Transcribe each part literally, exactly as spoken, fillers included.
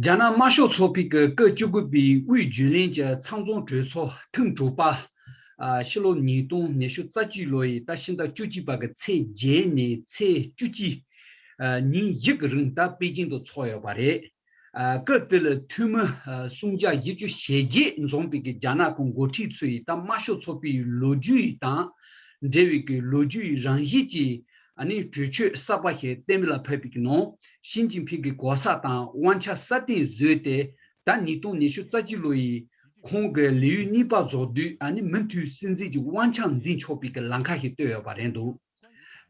རྒྱ་ནག་དམར་ཤོག་ཚོགས་པའི་གི་སྐབས་བཅུ་དགུ་པའི་དབུས་རྒྱུན་ལས་ཀྱི་ཚང་འཛོམས་གྲོས་ཚོགས་ཐེངས་དྲུག་པ། ཨ་ཕྱི་ལོ་ཉིས་སྟོང་ཉི་ཤུ་རྩ་གཅིག་ལོ་ཡི་ཟླ་ཕྱི་ཟླ་བཅུ་གཅིག་པ་གི་ཚེས་བརྒྱད་ནས་ཚེས་བཅུ་གཅིག་ཨ་ཉིན་བཞི་གི་རིང་ད་པེ་ཅིང་དུ་ཚོགས་ཡོད་པ་རེད། ཨ་སྐབས་དེ་ལ་འཐུས་མི་ཨ་སུམ་བརྒྱ་བཞི་བཅུ་ཞེ་བརྒྱད་འཛོམས་པའི་གི་རྒྱ་ནག་གི་འགོ་ཁྲིད་ཚོ་ཡིས་ད་དམར་ཤོག་ཚོགས་པའི་ལོ་རྒྱུས་དང་འབྲེལ་བའི་གི་ལོ་རྒྱུས་རང་བཞིན་གྱི་ཨ་ནི་གྲོས་ཆོད་གསར་པ་ཞིག་གཏན་འབེབས་ལ་ཕབ་པའི་གི་ནང་ཞི་ཅིན་ཕིང་གི་གོ་ས་དང་དབང་ཆ་སྲ་བརྟན་བཟོས་ཏེ། ད་ཉིས་སྟོང་ཉི་ཤུ་རྩ་གཅིག་ལོ་ཡི་ཁོང་གི་ལས་ཡུན་གཉིས་པ་རྫོགས་དུས་ཨ་ནི་མུ་མཐུད་སྲིད་འཛིན་གྱི་དབང་ཆ་འཛིན་ཆོག་པའི་གི་ལམ་ཁ་ཞིག་བཏོད་ཡོད་པ་རེད་འདུག་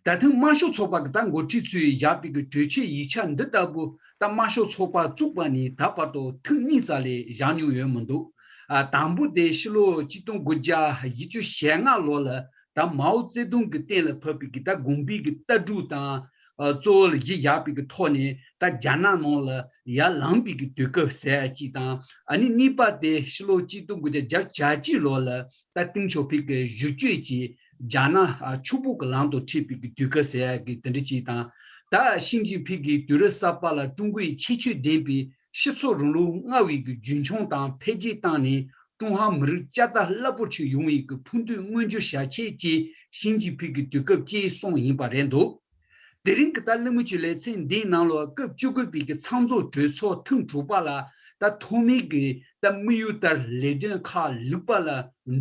ད་ཐེངས་དམར་ཤོག་ཚོགས་པ་གི་ད་འགོ་ཁྲིད་ཚོས་བཞག་པའི་གི་གྲོས་ཆོད་ཡིག་ཆ་འདི་ལྟ་བུ་ད་དམར་ཤོག་ཚོགས་པ་བཙུགས་པ་ནས་ད་བར་དུ་ཐེངས་གཉིས་ཙམ་ལས་བཞག་མྱོང་ཡོད་མི་འདུག་ཨ་དང་པོ་དེ་ཕྱི་ལོ་ཆིག་སྟོང་དགུ་བརྒྱ་བཞི་བཅུ་ཞེ་ལྔ་ལོ་ལ་ད་མའོ་ཙེ་ཏུང་གི་སྟེང་ལ་ཕབ་པའི་གི་ད་དགོངས་པའི་གི་ལྟ་གྲུབ་དང་ཨ་གཙོ་བོ་ལ་གཞི་བཞག་པའི་གི་ཐོག་ནས་ད་རྒྱ་ནག་ནང་ལ་ཡར་ལངས་པའི་གི་དུས་སྐབས་ཟེར་ཡ་གཅིག་དང་ཨ་ནི་གཉིས་པ་དེ་ཕྱི་ལོ་ཆིག་སྟོང་དགུ་བརྒྱ་བརྒྱད་ཅུ་གྱ་གཅིག་ལོ་ལ། ད་ཏེང་ཞའོ་ཕིང་གི་བཞུགས་གཅོད་ཀྱིས་རྒྱ་ནག་ཨ་ཕྱུག་པོ་གི་ལམ་དུ་ཁྲིད་པའི་གི་དུས་སྐབས་ཟེར་ཡ་གི་དེ་འདྲ་ཅིག་དང་། ད་ཞི་ཅིན་ཕིང་གིས་དུས་རབས་གསར་པ་ལ་ཀྲུང་གོའི་ཁྱད་ཆོས་ལྡན་པའི་སྤྱི་ཚོགས་རིང་ལུགས་སྔར་བས་ཀྱི་རྒྱུན་འཁྱོངས་དང་འཕེལ་རྒྱས་བཏང་ནས་ཀྲུང་ཧྭ་མི་རིགས་བསྐྱར་དར་རླབས་པོ་ཆེ་ཡོང་བའི་གི་ཕུགས་འདུན་མངོན་འགྱུར་བྱ་ཆེད་ཀྱི་ཞི་ཅིན་ཕིང་གི་དུས་སྐབས་ཅེས་གསུངས་ཡིན་པ་རེད་འདུག་དེ་རིང་གི་ད་གླེང་མོལ་གྱི་ལེ་ཚན་འདིའི་ནང་ལ་སྐབས་བཅུ་དགུ་པའི་གི་ཚང་འཛོམས་གྲོས་ཚོགས་ཐེངས་དྲུག་པ་ལ་ད་ཐོག་མའི་གི་ད་དམིགས་ཡུལ་ལྟར་ལས་དོན་ཁག་ལེགས་པ་ལ་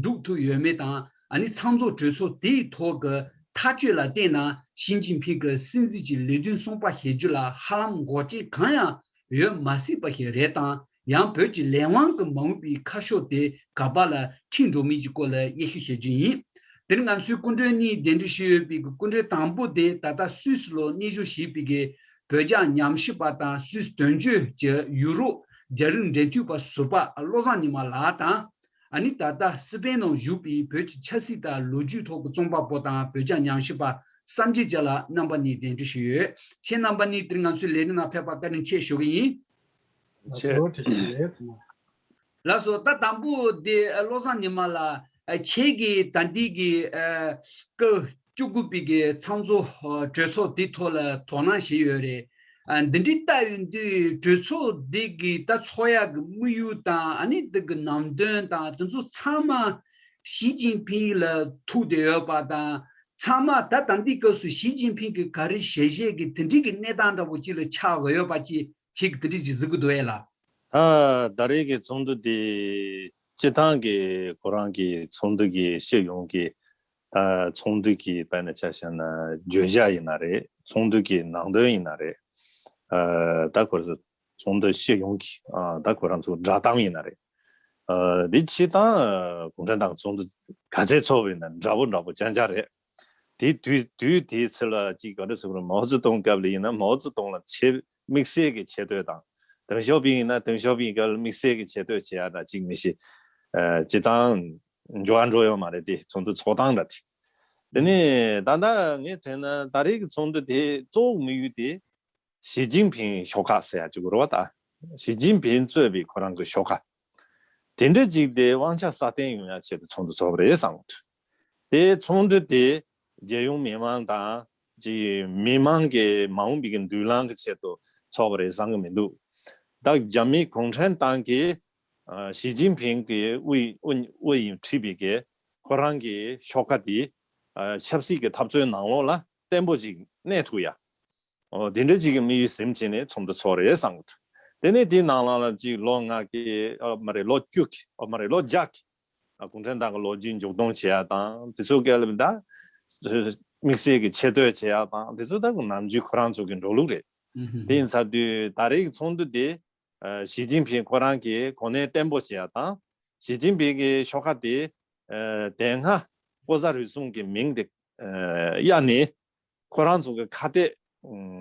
འགྲུབ་ཐུབ་ཡོད་མེད་དང་ཨ་ནི་ཚང་འཛོམས་གྲོས་ཚོགས་དེའི་ཐོག་གི་ཐག་གཅོད་ལ་བལྟས་ན་ཞི་ཅིན་ཕིང་གི་སྲིད་འཛིན་གྱི་ལས་དོན་གསུམ་པ་བྱེད་རྒྱུ་ལ་ཧ་ལམ་འགོག་རྐྱེན་གང་ཡང་ཡོད་མ་སྲིད་པ་ཞིག་རེད་དང་ཡང་བོད་ཀྱི་ལས་དབང་གི་མ་འོངས་པའི་ཁ་ཕྱོགས་དེ་ག་པ་ལ་ཁྲིད་འགྲོ་མིན་གྱི་སྐོར་ལ་དབྱེ་ཞིབ་བྱེད་རྒྱུ་ཡིན། དེ་རིང་ང་ཚོའི་སྐུ་མགྲོན་གཉིས་གདན་འདྲེན་ཞུས་ཡོད་པའི་སྐུ་མགྲོན་དང་པོ་དེ་ད་ལྟ་སུད་སི་ལ་གནས་བཞུགས་བྱེད་པའི་བོད་རྒྱ་ཉམས་ཞིབ་པ་དང་སུད་སི་དོན་གཅོད་ཀྱི་ཡུ་རོབ་རྒྱ་རིགས་འབྲེལ་མཐུད་པ་ཟུར་པ་བློ་བཟང་ཉི་མ་ལགས་དང་། ཨ་ནི་ད་ལྟ་སི་པེན་ནང་བཞུགས་པའི་བོད་ཀྱི་ཆབ་སྲིད་དང་ལོ་རྒྱུས་ཐོག་གི་རྩོམ་པ་པོ་དང་བོད་རྒྱ་ཉམས་ཞིབ་པ་བསམ་གྱིས་རྒྱ་ལགས་རྣམ་པ་གཉིས་གདན་འདྲེན་ཞུས་ཡོད། ཁྱེད་རྣམ་པ་གཉིས་དེ་རིང་ང་ཚོའི་ལས་རིམ་ནང་ཕེབས་པར་བཀའ་དྲིན་ཆེ་ཞུ་གི་ཡིན། ཆེ། ལགས་སོ། ད་དང་པོ་དེ་བློ་བཟང་ཉི་མ་ལགས། ཁྱེད་ཀྱིས་ད་ལྟའི་གི་སྐབས་བཅུ་དགུ་པའི་གི་ཚང་འཛོམས་གྲོས་ཚོགས་དེའི་ཐོག་ལ་དོ་སྣང་བྱས་ཡོད་རེད། འདི་འདྲའི་ལྟ་ཡོང་དུས་གྲོས་ཚོགས་འདི་གི་ད་ཚོགས་ཡག་གི་དམིགས་ཡུལ་དང་ཨ་ནི་འདི་གི་ནང་དོན་དང་དེ་ཚོ་ཚང་མ་ཞི་ཅིན་ཕིང་ལ་ཐུག་བསྡད་ཡོད་པ་དང་། ཚང་མ་ད་ད་ལྟའི་སྐབས་སུ་ཞི་ཅིན་ཕིང་གི་ག་རེ་བྱས་བྱས་ཀྱི་དེ་འདྲའི་གི་གནས་སྟངས་འདྲ་པོ་ཅིག་ལ་ཆགས་ཡོད་པ་ཅིག་ཁྱེད་ཀྱིས་དེ་འདྲ་ཅིག་གཟིགས་ཀྱི་འདུག་ཨེ་ལགས། ད་ད་རེས་ཀྱི་ཚོགས་འདུ་འདི་སྤྱི་བཏང་གི་ཁོ་རང་གི་ཚོགས་འདུ་གི་སྤྱི་ཡོངས་ཀྱི་ད་ཚོགས་འདུ་གི་དཔེར་ན་ཆ་བཞག་ན་བརྗོད་བྱ་ཡིན་ན་རེད། ཚོགས་འདུ་གི་ནང་དོན་ཡིན་ན་རེད། ཨ་ད་ཁོ་རང་ཚོ་ཚོགས་འདུ་སྤྱི་ཡོངས་ཀྱི་ཨ་ད་ཁོ་རང་ཚོ་བསྒྲགས་གཏམ་ཡིན་ན་རེད། ཨ་འདི་སྤྱི་བཏང་ཨ་གུང་ཁྲན་ཏང་ཚོགས་འདུ་ག་ཚད་ཚོགས་པ་ཡིན་ན་འདྲ་པོ་འདྲ་པོ་རྐྱང་རྐྱང་རེད། དེ་དུས་དུས་དེའི་ཚེ་ལ་ཅིག་ག་རེ་ཟེར་དགོས་རེད། མའོ་ཙེ་ཏུང་སྐབས་ལ་ཡིན་ན་མའོ་ཙེ་ཏུང་ལ་ཆེས་དམིགས་བསལ་གྱི་ཆེ་བསྟོད་དང་། ཏེང་ཞའོ་ཕིང་ཡིན་ན་ཏེང་ཞའོ་ཕིང་སྐབས་ལ་དམིགས་བསལ་གྱི་ཆེ་བསྟོད་བྱེད་ཡག་འདྲ་ཅིག་མི་ཤེས། ཨ་སྤྱི་བཏང་འགྱུར་བ་འགྲོ་ཡོད་མ་རེད་དེ། ཚོགས་འདུ་ཚོགས་སྟངས་འདྲ་དེ། དེ་ནས་ད་ལྟ་ངས་དྲན་ན་ད་རེས་ཀྱི་ཚོགས་འདུ་དེ་གཙོ་བོ་དམིགས་ཡུལ་དེ་ཞི་ཅིན་ཕིང་ཤོག་ཁག་ཟེར་ཡག་ཅིག་རེད་པ། ད་ཞི་ཅིན་ཕིང་གཙོས་པའི་ཁོ་རང་གི་ཤོག་ཁག་དེ་འདྲ་ཅིག་དེ་དབང་ཆ་སྲ་བརྟན་ཡོང་ཡག་ཆེད་དུ་ཚོགས་འདུ་ཚོགས་པ་རེད་བསམ་གྱི་འདུག་དེ་ཚོགས་འདུ་དེ་རྒྱལ་ཡོངས་མི་མང་དང་ཅིག་མི་མང་གི་མ་འོངས་པའི་གི་མདུན་ལམ་གྱི་ཆེད་དུ་ཚོགས་པ་རེད་བསམ་གྱི་མི་འདུག་ད་རྒྱ་མི་གུང་ཁྲན་ཏང་གིས་ཨ་ཞི་ཅིན་ཕིང་གིས་དབུ་དབུ་དབུ་ཡིས་ཁྲིད་པའི་གི་ཁོ་རང་གི་ཤོག་ཁག་དེ་ཨ་ཆབ་སྲིད་ཀྱི་འཐབ་རྩོད་ནང་ལོགས་ལ་བརྟན་པོ་ཅིག་གནས་ཐུབ་ཡ། འོ་དེ་འདྲ་ཅིག་གི་དམིགས་ཡུལ་ཟིན་བྱས་ནས་ཚོགས་འདུ་ཚོགས་རེད་བསམ་གྱི་འདུག་དེ་ནས་དེའི་ནང་ལོགས་ལ་ཅིག་ལོ་ལྔ་གི་ཨ་མ་རེད། ལོ་བཅུ་གི་ཨ་མ་རེད། ལོ་བརྒྱ་གི་ཨ་གུང་ཁྲན་ཏང་གི་ལོ་རྒྱུས་མཇུག་སྡོམ་བྱེད་ཡ་དང་དེ་ཚོ་སྐབས་ལ་ད་དམིགས་བསལ་གྱི་ཆེ་བསྟོད་བྱེད་ཡ་དང་དེ་ཚོ་ད་ནམ་རྒྱུན་ཁོ་རང་ཚོ་གི་འགྲོ་ལུགས་རེད། དེ་ཡིན་ཚར་དུས་ད་རེས་ཀྱི་ཚོགས་འདུ་དེ་ཨ་ཞི་ཅིན་ཕིང་ཁོ་རང་གི་གོ་གནས་བརྟན་པོ་བྱེད་ཡ་དང་། ཞི་ཅིན་ཕིང་གི་ཤོག་ཁག་དེ་ཨ་དེ་སྔ་ལྐོག་ཟ་རུལ་སུངས་ཀྱི་མིང་དེ་ཨ་གཡར་ནས་ཁོ་རང་ཚོ་གི་ཁ་གཏད་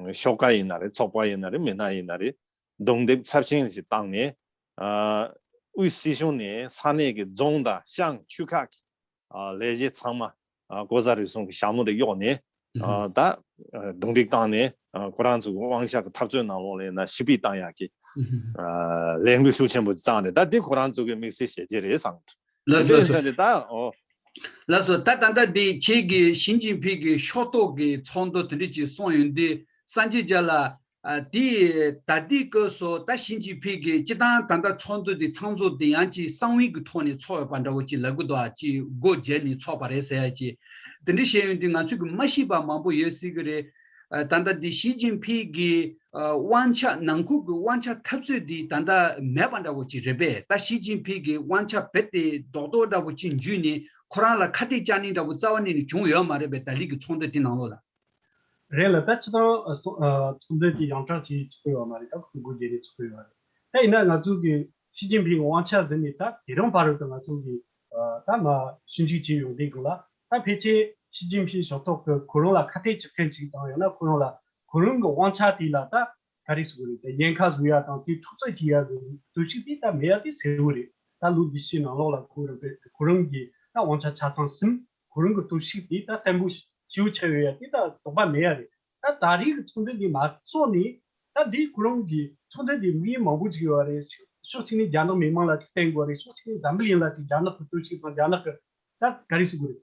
ཨ་ཤོག་ཁག་ཡིན་ན་རེད། ཚོགས་པ་ཡིན་ན་རེད། མི་སྣ་ཡིན་ན་རེད། རྡུང་རྡེག་ཚབས་ཆེན་ཞིག་བཏང་ནས་ཨ་དབུས་སྲིད་གཞུང་ནས་ས་གནས་ཀྱི་རྫོང་དང་ཤང་ཆུས་ཁག་གི་ཨ་ལས་བྱེད་ཚང་མ་ཨ་ལྐོག་ཟ་རུལ་སུངས་ཀྱི་ཞྭ་མོ་དེ་གཡོགས་ནས་ཨ་ད་ཨ་རྡུང་རྡེག་བཏང་ནས་ཨ་ཁོ་རང་ཚོ་གི་དབང་ཤར་གྱི་འཐབ་རྩོད་ནང་ལོགས་ལ་ཡིན་ན་ཤི་བར་བཏང་ཡག་གི་ཨ་ལས་འགུལ་ཤུགས་ཆེན་པོ་བརྩམས་རེད། ད་འདི་ཁོ་རང་ཚོ་གི་དམིགས་བསལ་བྱས་རྗེས་རེད་བསམ་གྱི་འདུག་ལགས་སོ། ལགས་སོ། དེ་ཡིན་ཙང་དེ་ད་འོ། ལགས་སོ། ད་ད་ལྟ་འདི་ཁྱེད་ཀྱིས་ཞི་ཅིན་ཕིང་གི་ཤོག་ཐོག་གི་ཚོགས་འདུ་དེ་འདྲ་ཅིག་གསུངས་ཡོང་དུས་བསམ་གྱིས་རྒྱ་ལགས། ཨ་དེ་ད་ལྟའི་སྐབས་སུ་ད་ཞི་ཅིན་ཕིང་གིས་སྤྱི་བཏང་ད་ལྟ་ཚོགས་འདུ་དེ་ཚོགས་འདུ་དེ་ཡང་ཅིག་གསང་བའི་གི་ཐོག་ནས་ཚོགས་ཡོད་པ་འདྲ་བོ་ཅིག་ལབ་གི་འདུག་ཨ་ཅིག་སྒོ་བརྒྱབ་ནས་ཚོགས་པ་རེད་ཟེར་ཡ་ཅིག་དེ་འདྲ་བཤད་ཡོང་དུས་ང་ཚོས་གི་མ་ཤེས་པ་མང་པོ་ཡོད་སྲིད་གི་རེད། ཨ་ད་ལྟ་འདི་ཞི་ཅིན་ཕིང་གི་ཨ་དབང་ཆ་ནང་ཁུལ་གི་དབང་ཆ་འཐབ་རྩོད་འདི་ད་ལྟ་མེད་པ་འདྲ་བོ་ཅིག་རེད་པས། ད་ཞི་ཅིན་ཕིང་གི་དབང་ཆ་རྦད་དེ་རྡོག་རྡོག་འདྲ་བོ་ཅིག་འཇུས་ནས་ཁོ་རང་ལ་ཁ་གཏད་བཅག་ནི་འདྲ་བོ་རྩ་བ་ནས་ནི་བྱུང་ཡོད་མ་རེད་པས། ད་ལི་གི་ཚོགས་འདུ་དེ་ནང་ལོགས་ལ། རེད་ལ། ད་སྤྱི་བཏང་ཨ་སོ་ཨ་ཚོགས་འདུ་དེ་ཡང་དག་ཅིག་ཚོགས་ཡོད་མ་རེད། ད་ཁོ་སྒོ་བརྒྱབ་ནས་ཚོགས་ཡོད་མ་རེད། ད་ཡིན་ན་ང་ཚོ་གི་ཞི་ཅིན་ཕིང་གི་དབང་ཆ་ཟིན་ནས་ད་དེ་རིང་བར་དུ་ང་ཚོ་གི་ཨ་ད་མ་ཞིབ་འཇུག་བྱས་ཡོང་དུས་སྒང་ལ་ད་ཕལ་ཆེར་ཞི་ཅིན་ཕིང་ཞབས་ཏོག་གི་ཁོ་རང་ལ་ཁ་གཏད་གཅོག་མཁན་ཅིག་དང་ཡང་ན་ཁོ་རང་ལ་ཁོ་རང་གི་དབང་ཆ་དེ་ལ་ད་ག་རེ་ཟེར་དགོས་རེད། ད་ཉེན་ཁ་བཟོ་ཡ་དང་དེ་འཁྲུག་རྩོད་བྱེད་ཡ་གི་སྟོབས་ཤུགས་དེ་ད་མེད་ཡ་དེ་གསལ་བོ་རེད། ད་ལོ་འདི་ཕྱི་ནང་ལོགས་ལ་ཁོ་རང་གི་ཁོ་རང་གི་ད་དབང་ཆ་ཆ་ཚང་ཟིན། ཁོ་རང་གི་སྟོབས་ཤུགས་དེ་ད་བརྟན་པོ་ཞེ་པོ་ཆགས་ཡོད་ཡ་དེ་ད་དོགས་པ་མེད་ཡ་རེད། ད་ད་རེས་ཀྱི་ཚོགས་འདུ་འདི་མ་ཚོགས་ནས་ད་འདི་ཁོ་རང་གི་ཚོགས་འདུ་འདི་དམིགས་ཡུལ་མང་པོ་ཅིག་ཡོད་རེད། ཕྱོགས་གཅིག་ནས་རྒྱ་ནག་མི་མང་ལ་ཅིག་བསྟན་དགོས་རེད། ཕྱོགས་གཅིག་ནས་འཛམ་བུ་གླིང་ལ་ཅིག་རྒྱ་ནག་གི་སྟོབས་ཤུགས་དང་རྒྱ་ནག་གི་ད་ག་རེ་ཟེར་དགོས་རེད།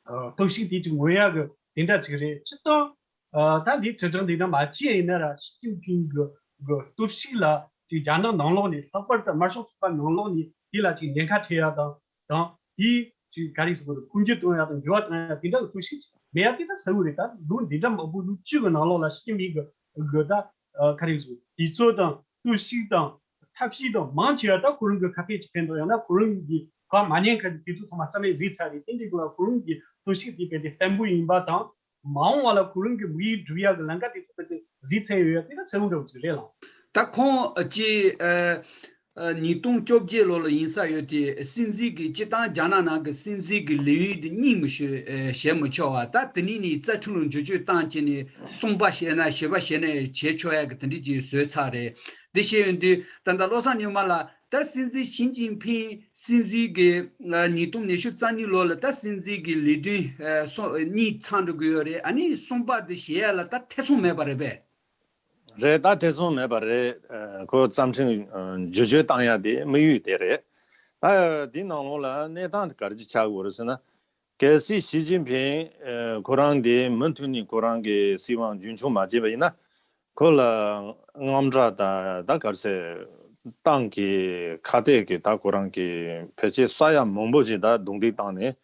ཨ་སྟོབས་ཤུགས་དེ་ཅིག་མངོན་ཡ་གི་དེ་འདྲ་ཅིག་རེད། སྤྱིར་བཏང་ཨ་ད་འདི་དྲིལ་བསྒྲགས་འདི་འདྲ་མ་བྱས་ཡིན་ན་ར་ཞི་ཅིན་ཕིང་གི་གི་སྟོབས་ཤུགས་ལ་ཅིག་རྒྱ་ནག་ནང་ལོགས་ནས་ལྷག་པར་དུ་དམར་ཤོག་ཚོགས་པ་ནང་ལོགས་ནས་དེ་ལ་ཅིག་ཉེན་ཁ་འཕྲད་ཡ་དང་། དང་། དེའི་ཅིག་ག་རེ་ཟེར་དགོས་རེད། འཕོ་འགྱུར་གཏོང་ཡག་དང་འགྱུར་བ་གཏོང་ཡག་དེ་འདྲ་གི་སྟོབས་ཤུགས་མེད་ཡག་དེ་ད་གསལ་བོ་རེད། ད་ལོ་འདི་འདྲ་མང་པོ་ལོ་བཅུ་གི་ནང་ལོགས་ལ་ཞི་ཅིན་ཕིང་གི་གི་ད་ག་རེ་ཟེར་དགོས་དུས་ཚོད་དང་སྟོབས་ཤུགས་དང་ཐབས་ཤེས་དང་མང་ཆེ་བ་ད་ཁོ་རང་གི་ཁ་གཏད་ཅིག་ཕན་ཐོགས་ཡང་ན་ཁོ་རང་གི་གང་མ་ཉན་ཁ་གི་དུས་ཚོད་ཚང་མ་རྩ་མེད་བཟོས་ཚར་རེད། དེ་འདྲའི་སྐོར་ལ་ཁོ་རང་གི་སྟོབས་ཤུགས་དེ་གལ་ཏེ་བརྟན་པོ་ཡིན་པ་དང་། མ་འོངས་པ་ལ་ཁོ་རང་གི་དམིགས་ཡུལ་འགྲུབ་ཡག་གི་ལམ་ཁ་དེ་ཚོ་གལ་ཏེ་གཟིགས་ཚར་ཡོད་ཡག་དེ་ད་གསལ་བོ་འདྲ་བོ་ཅིག་རེད་ལགས། ད་ཁོང་ཅི་ཨ་ཨ་ཉིས་སྟོང་བཅོ་བརྒྱད་ལོ་ལ་ཡིན་ས་ཡོད་དེ་སྲིད་འཛིན་གྱི་སྤྱི་བཏང་རྒྱ་ནག་ནང་གི་སྲིད་འཛིན་གྱི་ལས་ཡུན་དེ་གཉིས་མི་ཤོད་ཨ་བྱེད་མི་ཆོག་བ། ད་དེ་ནས་ནི་རྩ་ཁྲིམས་ལ་འགྱུར་བཅོས་བཏང་བྱས་ནས་གསུམ་པ་བྱས་ན་བཞི་པ་བྱས་ན་བྱེད་ཆོག་ཡག་གི་དེ་འདྲ་ཅིག་བཟོས་ཚར་རེད། དེ་བཤད་ཡོང་དུས་ད་ལྟ་བློ་བཟང་ཉི་མ་ལགས། ད་སྲིད་འཛིན་ཞི་ཅིན་ཕིང་སྲིད་འཛིན་གྱི་ཨ་ཉིས་སྟོང་ཉི་ཤུ་རྩ་གཉིས་ལོ་ལ་ད་སྲིད་འཛིན་གྱི་ལས་དོན་ཨ་སོ་གཉིས་ཚང་འགྲོ་གི་ཡོད་རེད། ཨ་ནི་གསུམ་པ་དེ་བྱེད་ཡ་ལ་ད་ཐེ་ཚོམ་མེད་པ་རེད་པས། རེད། ད་ཐེ་ཚོམ་མེད་པ་རེད། ཨ་ཁོ་རྩ་ཁྲིམས་ཨ་བསྒྱུར་བཅོས་བཏང་ཡ་དེ་དམིགས་ཡུལ་དེ་རེད། ད་དེ་ནང་ལོགས་ལ་གནས་སྟངས་དེ་ག་རེ་ཅིག་ཆགས་དགོས་རེད་ཟེར་ན། གལ་སྲིད་ཞི་ཅིན་ཕིང་ཨ་ཁོ་རང་གིས་མུ་མཐུད་ནས་ཁོ་རང་གི་སྲིད་དབང་རྒྱུན་འཁྱོངས་མ་བྱས་པ་ཡིན་ན། ཁོ་ལ་དངངས་སྐྲག་དང་ད་ག་རེ་ཟེར། ཏང་གི་ཁ་གཏད་ཀྱི་ད་ཁོ་རང་གི་ཕལ་ཆེར་ས་ཡ་མང་པོ་ཅིག་ད་རྡུང་རྡེག་བཏང་ནས།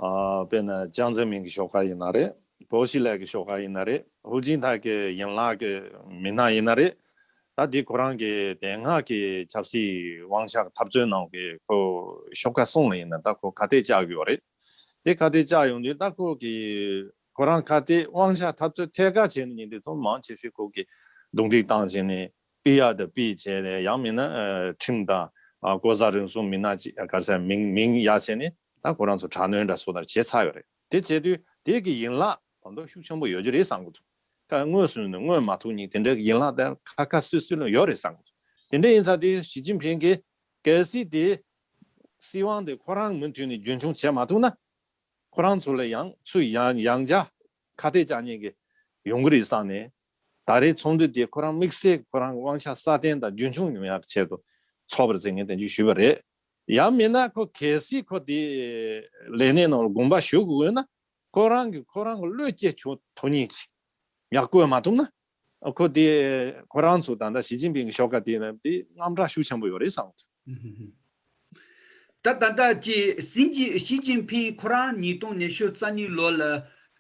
ཨ་དཔེར་ན་ཅང་ཙེ་མིན་གྱི་ཤོག་ཁག་ཡིན་ན་རེད། པོ་ཞི་ལེ་གི་ཤོག་ཁག་ཡིན་ན་རེད། ཧུའུ་ཅིན་ཐའེ་གི་ཡན་ལག་གི་མི་སྣ་ཡིན་ན་རེད། ད་འདི་ཁོ་རང་གི་དེ་སྔ་གི་ཆབ་སྲིད་དབང་ཆ་འཐབ་རྩོད་ནང་གི་ཁོ་ཤོག་ཁག་གསུམ་ལ་ཡིན་ན་ད་ཁོ་ཁ་གཏད་བཅག་གི་ཡོད་རེད། དེ་ཁ་གཏད་བཅག་ཡོང་དུས་ད་ཁོ་གི་ཁོ་རང་ཁ་གཏད་དབང་ཆ་འཐབ་རྩོད་ཐད་ཀར་བྱས་ནས་ཉིན་དེ་ཚོ་མང་ཆེ་ཤོས་ཁོ་གི་རྡུང་རྡེག་བཏང་བྱས་ནས་ཕུད་ཡ་དང་ཕུད་བྱས་ནས་ཡང་མིན་ན་ཨ་ཁྲིམས་དང་ཨ་ལྐོག་ཟ་རུལ་སུངས་མི་སྣ་ཅིག་ག་རེ་ཟེར་མིང་མིང་ཡ་བྱས་ནས་ད་ཁོ་རང་ཚོ་དྲག་གནོན་འདྲ་སོགས་དང་བྱས་ཚར་ཡོད་རེད། དེ་བྱས་དུས་དེ་གི་ཡན་ལག་ཕན་ཐོགས་ཤུགས་ཆེན་པོ་ཡོད་རྒྱུ་རེད་བསམ་གི་འདུག་ཁ་དངོས་སུ་ནི་དངོས་མ་ཐུག་ཉིན་དེ་འདྲའི་ཡན་ལག་དེ་ཁ་ཁ་སུད་སུད་ལ་ཡོད་རེད་བསམ་གི་འདུག་དེ་འདྲ་ཡིན་ཙང་དེ་ཞི་ཅིན་ཕིང་གིས་གལ་སྲིད་དེ་སྲིད་དབང་དེ་ཁོ་རང་མུ་མཐུད་ནས་རྒྱུན་འཁྱོངས་བྱས་མ་ཐུབ་ན། ཁོ་རང་ཚོ་ལ་ཡང་ཚུར་ཡང་ཡང་བསྐྱར་ཁ་གཏད་བཅག་མཁན་གྱི་ཡོང་གི་རེད་བསམ་ནས། ད་རེས་ཚོགས་འདུ་དེ་ཁོ་རང་དམིགས་བསལ་ཁོ་རང་གི་དབང་ཆ་སྲ་བརྟན་དང་རྒྱུན་འཁྱོངས་ཡོང་ཡག་ཆེད་དུ་ཚོགས་པ་རེད་ཟེར་ངས་དེ་འདྲ་ཞུས་པ་རེད། ཡང་མིན་ན་ཁོ་གལ་སྲིད་ཁོ་དེ་ལས་གནས་ནང་ལ་དགོངས་པ་ཞུ་དགོས་ཡོད་ན། ཁོ་རང་གི་ཁོ་རང་གི་བློས་བསྐྱེད་ཆོག་ཐོག་ཉིད་ཅིག་ཡག་བཀོད་མ་ཐུབ་ན། ཁོ་དེ་ཁོ་རང་ཚོ་ད་ལྟ་ཞི་ཅིན་ཕིང་གི་ཤོག་ཁག་དེ་ལ་དེ་དངངས་སྐྲག་ཤུགས་ཆེན་པོ་ཡོད་རེད་བསམ་གི་འདུག་ད་ད་ལྟ་ཀྱི་སྲིད་འཛིན་ཞི་ཅིན་ཕིང་ཁོ་རང་ཉིས་སྟོང་ཉི་ཤུ་རྩ་གཉིས་ལོ་ལ་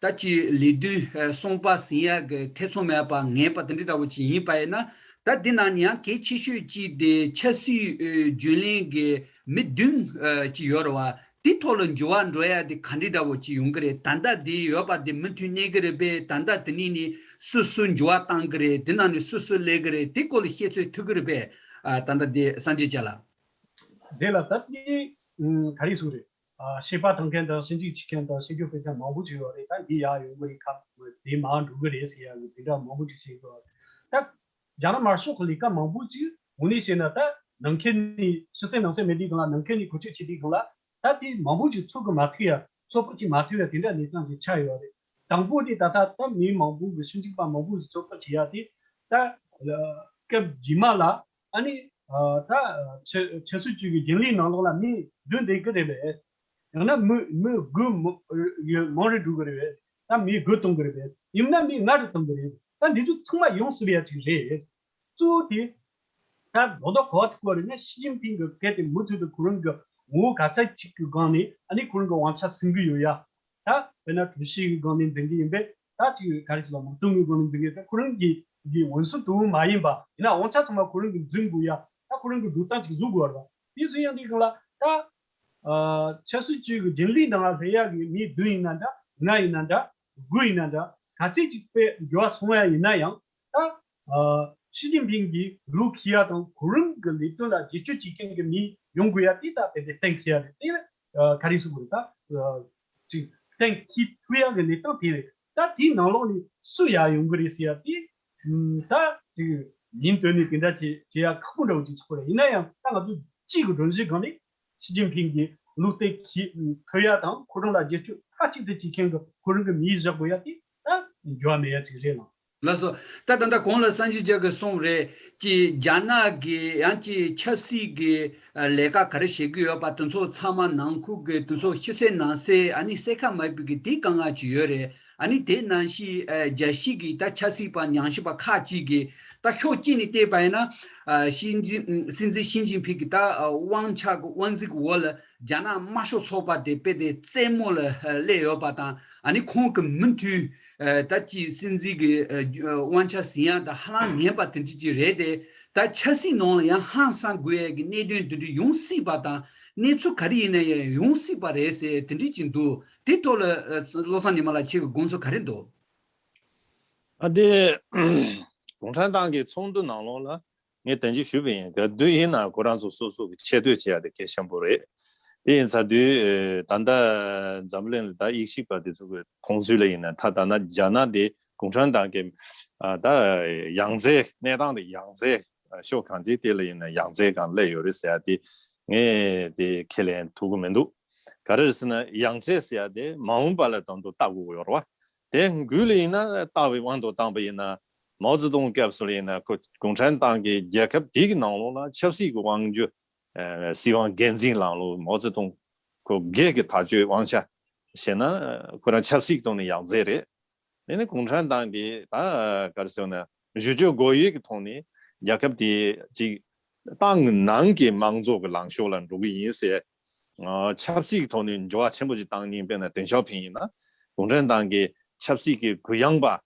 ད་ཀྱི་ལས་དོན་ཨ་གསུམ་པ་ཟིན་ཡག་གི་ཐེ་ཚོམ་མེད་པ་ངེས་པ་དེ་འདྲ་འདྲ་བོ་ཅིག་ཡིན་པ་ཡིན་ན། ད་འདི་ནང་ནས་ཡང་གལ་ཆེ་ཤོས་ཅིག་དེ་ཆབ་སྲིད་ཨ་རྒྱུན་ལས་ཀྱི་མི་བདུན་ཨ་ཅིག་ཡོད་རེད་བ། དེ་ཐོག་ལ་འགྱུར་བ་འགྲོ་ཡ་དེ་ག་འདྲ་འདྲ་བོ་ཅིག་ཡོང་གི་རེད། ད་ལྟ་དེ་ཡོད་པ་དེ་མུ་མཐུད་གནས་ཀྱི་རེད་པས། ད་ལྟ་དེ་ནས་ནི་སུ་སུ་འགྱུར་བ་བཏང་གི་རེད། དེ་ནང་ནས་སུ་སུ་སླེབས་ཀྱི་རེད། དེ་སྐོར་ལ་བཤད་ཚོད་ཐུབ་ཀྱི་རེད་པས། ཨ་ད་ལྟ་དེ་སངས་རྒྱས་ཅག་ལ། རེད་ལ། ད་དེ་ཨ་ག་རེ་ཟེར་རེད། ཨ་བཤད་པ་གཏོང་མཁན་དང་ཞིབ་འཇུག་བྱེད་མཁན་དང་ཤེས་རྒྱུ་སྤེལ་མཁན་མང་པོ་ཅིག་ཡོད་རེད། ད་འདི་ཡག་ཡོང་གི་རེད། ཁ་དེ་མར་འགྲོ་གི་རེད་ཟེར་ཡག་གི་དེ་འདྲ་མང་པོ་ཅིག་བཤད་ཀྱི་ཡོད་རེད། ད་རྒྱ་ནག་དམར་ཤོག་གི་ལས་ཀ་མང་པོ་ཅིག་དངོས་གནས་བཤད་ན་ད་ནང་ཁུལ་ནས་ཕྱི་གསལ་ནང་གསལ་མེད་དུས་སྒང་ལ་ནང་ཁུལ་ནས་བཀོལ་སྤྱོད་བྱེད་དུས་སྒང་ལ་ད་དེ་མང་པོ་ཅིག་ཚུགས་ཀྱི་མ་ཐུབ་ཡ། ཚོགས་པ་ཅིག་མ་ཐུབ་ཡ་དེ་འདྲ་གནས་སྟངས་ཅིག་ཆགས་ཡོད་རེད། དང་པོ་དེ་ད་ལྟ་ད་མི་མང་པོ་གི་ཞིབ་འཇུག་པ་མང་པོ་གི་ཚོགས་པ་བྱེད་ཡ་དེ་ད་སྐབས་རྗེས་མ་ལ་ཨ་ནི་ད་ཆབ་སྲིད་ཅིག་གི་རྒྱུན་ལས་ནང་ལོགས་ལ་མི་བདུན་བསྡད་ཀྱི་རེད་པས། ཡང་ན་མི་མི་དགུ་མང་རེ་འགྲོ་གི་རེད་པས། ད་མི་དགུ་གཏོང་གི་རེད་པས། ཡང་ན་མི་ལྔ་རེ་གཏོང་གི་རེད། ད་འདི་ཚོ་ཚང་མ་ཡོང་སྲིད་ཡ་ཅིག་རེད། གཙོ་བོ་དེ་ད་རྡོག་རྡོག་གོ་བ་ཐུག་པ་རེད་ན། ཞི་ཅིན་ཕིང་གི་སྐད་དེ་མུ་མཐུད་དུ་ཁོ་རང་གི་ངོ་བོ་ག་ཚད་ཅིག་གི་སྒང་ནས་ཨ་ནི་ཁོ་རང་གི་དབང་ཆ་ཟིན་གི་ཡོད་ཡ། ད་དཔེར་ན་གྲོས་གཞི་གི་སྒང་ནས་འཛིན་གི་ཡིན་པས། ད་ཅིག་ག་རེ་ཞིག་ལ་མ་གཏོང་གི་སྒང་ནས་འཛིན་གི་ཡིན་པས། ཁོ་རང་གི་གི་འོས་འཚོ་དུ་མ་ཡིན་པ་ཡིན་ན་དབང་ཆ་ཚང་མ་ཁོ་རང་གི་འཛིན་དགོས་ཡ། ད་ཁོ་རང་གི་འགྲོ་སྟངས་ཅིག་བཟོ་དགོས་ར། དེ་བཟོ་ཡ་འདི་སྒང་ལ་ད་ཨ་ཆབ་སྲིད་ཅིག་གི་རྒྱུན་ལས་ནང་ལ་སླེབས་ཡ་གི་མི་བདུན་ཡིན་ན་འདྲ། ལྔ་ཡིན་ན་འདྲ། དགུ་ཡིན་ན་འདྲ། ག་ཚད་ཅིག་དཔེ་འགྱུར་བ་སོང་ཡ་ཡིན་ན་ཡང་། ད་ཨ་ཞི་ཅིན་ཕིང་གིས་ལུག་འཁྱེར་ཡ་དང་ཁོ་རང་གི་ལས་དོན་ལ་བརྒྱུད་སྐྱོད་བྱེད་མཁན་གྱི་མི་ཡོང་དགོས་ཡ་དེ་ད་དེ་དེ་གཏན་འཁེལ་ཡ་རེད། དེ་ཨ་ག་རེ་ཟེར་དགོས་རེད། ད་ཨ་ཅིག་གཏན་འཁེལ་ཐུབ་ཡ་གི་གནས་སྟངས་དེ་རེད། ད་དེའི་ནང་ལོགས་ནས་སུ་ཡར་ཡོང་གི་རེད་ཟེར་ཡ་དེ་ཨམ་ད་ཅིག་ཉིན་དོན་ནས་དེ་འདྲ་བྱེད་བྱེད་ཡ་ཁག་པོ་འདྲ་བོ་ཅིག་ཆགས་པ་རེད། ཡིན་ན་ཡང་ད་ང་ཚོ་སྤྱི་གི་སྒྲོམ་གཞིའི་སྒང་ནས་ཞི་ཅིན་ཕིང་གིས་ལུག་དེ་འཁྱེར་ཐོན་ཡ་དང་ཁོ་རང་ལ་བརྒྱུད་སྐྱོད་མཐའ་གཅིག་ཏུ་བྱེད་མཁན་གྱི་ཁོ་རང་གི་མིའི་བཞག་དགོས་ཡ་དེ་ད་འགྱུར་བ་མེད་ཡ་ཅིག་རེད་ལ། ལགས་སོ། ད་ད་ལྟ་གོང་ལ་སངས་རྒྱས་རྒྱལ་གྱིས་གསུངས་རེད། ཀྱི་རྒྱ་ནག་གི་ཡང་ཀྱི་ཆབ་སྲིད་ཀྱི་ཨ་ལས་ཀ་ག་རེ་བྱེད་ཀྱི་ཡོད་པ་དེ་ཚོ་ཚང་མ་ནང་ཁུལ་གྱི་དེ་ཚོ་ཕྱི་གསལ་ནང་གསལ་ཨ་ནི་གསལ་ཁ་མ་ཕྱེ་གི་དེ་དཀའ་ངལ་ཅིག་ཡོད་རེད། ཨ་ནི་དེ་ནང་བཞིན་ཨ་རྒྱལ་སྤྱི་གི་ད་ཆབ་སྲིད་པ་ཉམས་ཞིབ་པ་ཁག་ཅིག་གིས་ད་ཕྱོགས་གཅིག་ནས་བལྟས་པ་ཡིན་ན། ཨ་སྲིད་འཛིན་སྲིད་འཛིན་ཞི་ཅིན་ཕིང་གི་ད་ཨ་དབང་ཆ་གི་དབང་འཛིན་གི་འོག་ལ་རྒྱ་ནག་དམར་ཤོག་ཚོགས་པ་དེ་དཔེ་དེ་རྩེད་མོ་ལ་ཨ་སླེབས་ཡོད་པ་དང་། ཨ་ནི་ཁོང་གི་མུ་མཐུད་ཨ་ད་ཅི་སྲིད་འཛིན་གི་ཨ་དབང་ཆ་ཟིན་ཡ་ད་ཧ་ལམ་ཉན་པ་དེ་འདྲ་ཅིག་རེད་དེ། ད་ཆབ་སྲིད་ནང་ལ་ཡང་ཧང་སང་དགོས་ཡ་གི་གནད་དོན་དེ་འདྲ་ཡོང་སྲིད་པ་དང་། གནས་ཚུལ་ག་རེ་ཡིན་ན་ཡང་ཡོང་སྲིད་པ་རེད་ཟེར་དེ་འདྲ་ཅིག་འདུག་དེ་ཐོག་ལ་ཨ་བློ་བཟང་ཉི་མ་ལགས་ཁྱེད་ཀྱི་དགོངས་ཚུལ་ག་རེ་འདུག་ཨ་དེ་གུང་ཁྲན་ཏང་གི་ཚོགས་འདུ་ནང་ལོགས་ལ་ངས་དེ་འདྲ་ཞུས་པ་ཡིན། ག་དུས་ཡིན་ན་ཁོ་རང་ཚོ་སོ་སོ་གི་ཆེ་བསྟོད་བྱེད་ཡ་དེ་གལ་ཆེན་པོ་རེད། དེ་ཡིན་ཚར་དུས་ཨེ་ད་ལྟ་འཛམ་གླིང་ལ་ད་དབྱེ་ཞིབ་པ་དེ་ཚོ་གི་མཐོང་ཚུལ་ལ་ཡིན་ན། ད་ད་ན་རྒྱ་ནག་དེ་གུང་ཁྲན་ཏང་གི་ཨ་ད་ཡང་རྩེ་གནས་སྟངས་དེ་ཡང་རྩེ་ཕྱོགས་གང་ཅིའི་ཐད་ལ་ཡིན་ན་ཡང་རྩེ་སྒང་སླེབས་ཡོད་རེད་ཟེར་ཡ་དེ་ངས་དེ་ཁས་ལེན་ཐུབ་ཀྱི་མི་འདུག་ག་རེ་རེད་ཟེར་ན་ཡང་རྩེ་ཟེར་ཡ་དེ་མ་འོངས་པ་ལ་དོན་དུ་ལྟ་དགོས་ཀྱི་ཡོད་རེད་བ། དེ་དགོས་ལ་ཡིན་ན་ལྟ་བའི་དབང་དུ་བཏང་པ་ཡིན་ན། མའོ་ཙེ་ཏུང་སྐབས་སུ་ལ་ཡིན་ན་ཁོ་གུང་ཁྲན་ཏང་གི་རྒྱལ་ཁབ་དེ་གི་ནང་ལོགས་ལ་ཆབ་སྲིད་ཀྱི་དབང་སྒྱུར། ཨ་སྲིད་དབང་སྒེར་འཛིན་ལངས་ལུགས། མའོ་ཙེ་ཏུང་ཁོ་སྒེར་གྱི་ཐག་གཅོད་དབང་ཆ་བྱས་ན་ཁོ་རང་ཆབ་སྲིད་ཀྱི་ཐོག་ནས་ཡང་རྩེ་རེད། དེ་ནི་གུང་ཁྲན་ཏང་གིས་ད་ག་རེ་ཟེར་ན་བཟོ་བཅོས་སྒོ་དབྱེ་གི་ཐོག་ནས་རྒྱལ་ཁབ་དེ་ཅིག་ཏང་གི་ནང་གི་མང་གཙོ་གི་ལངས་ཕྱོགས་ལ་འགྲོ་གི་ཡིན་ཟེར། ཨ་ཆབ་སྲིད་ཀྱི་ཐོག་ནས་འགྱུར་བ་ཆེན་པོ་ཅིག་བཏང་མཁན་དཔེར་ན་ཏེང་ཞའོ་ཕིང་ཡིན་ན་གུང་ཁྲན་ཏང་གི་ཆབ་སྲིད་ཀྱི་གུ་ཡངས་པ་ཨ་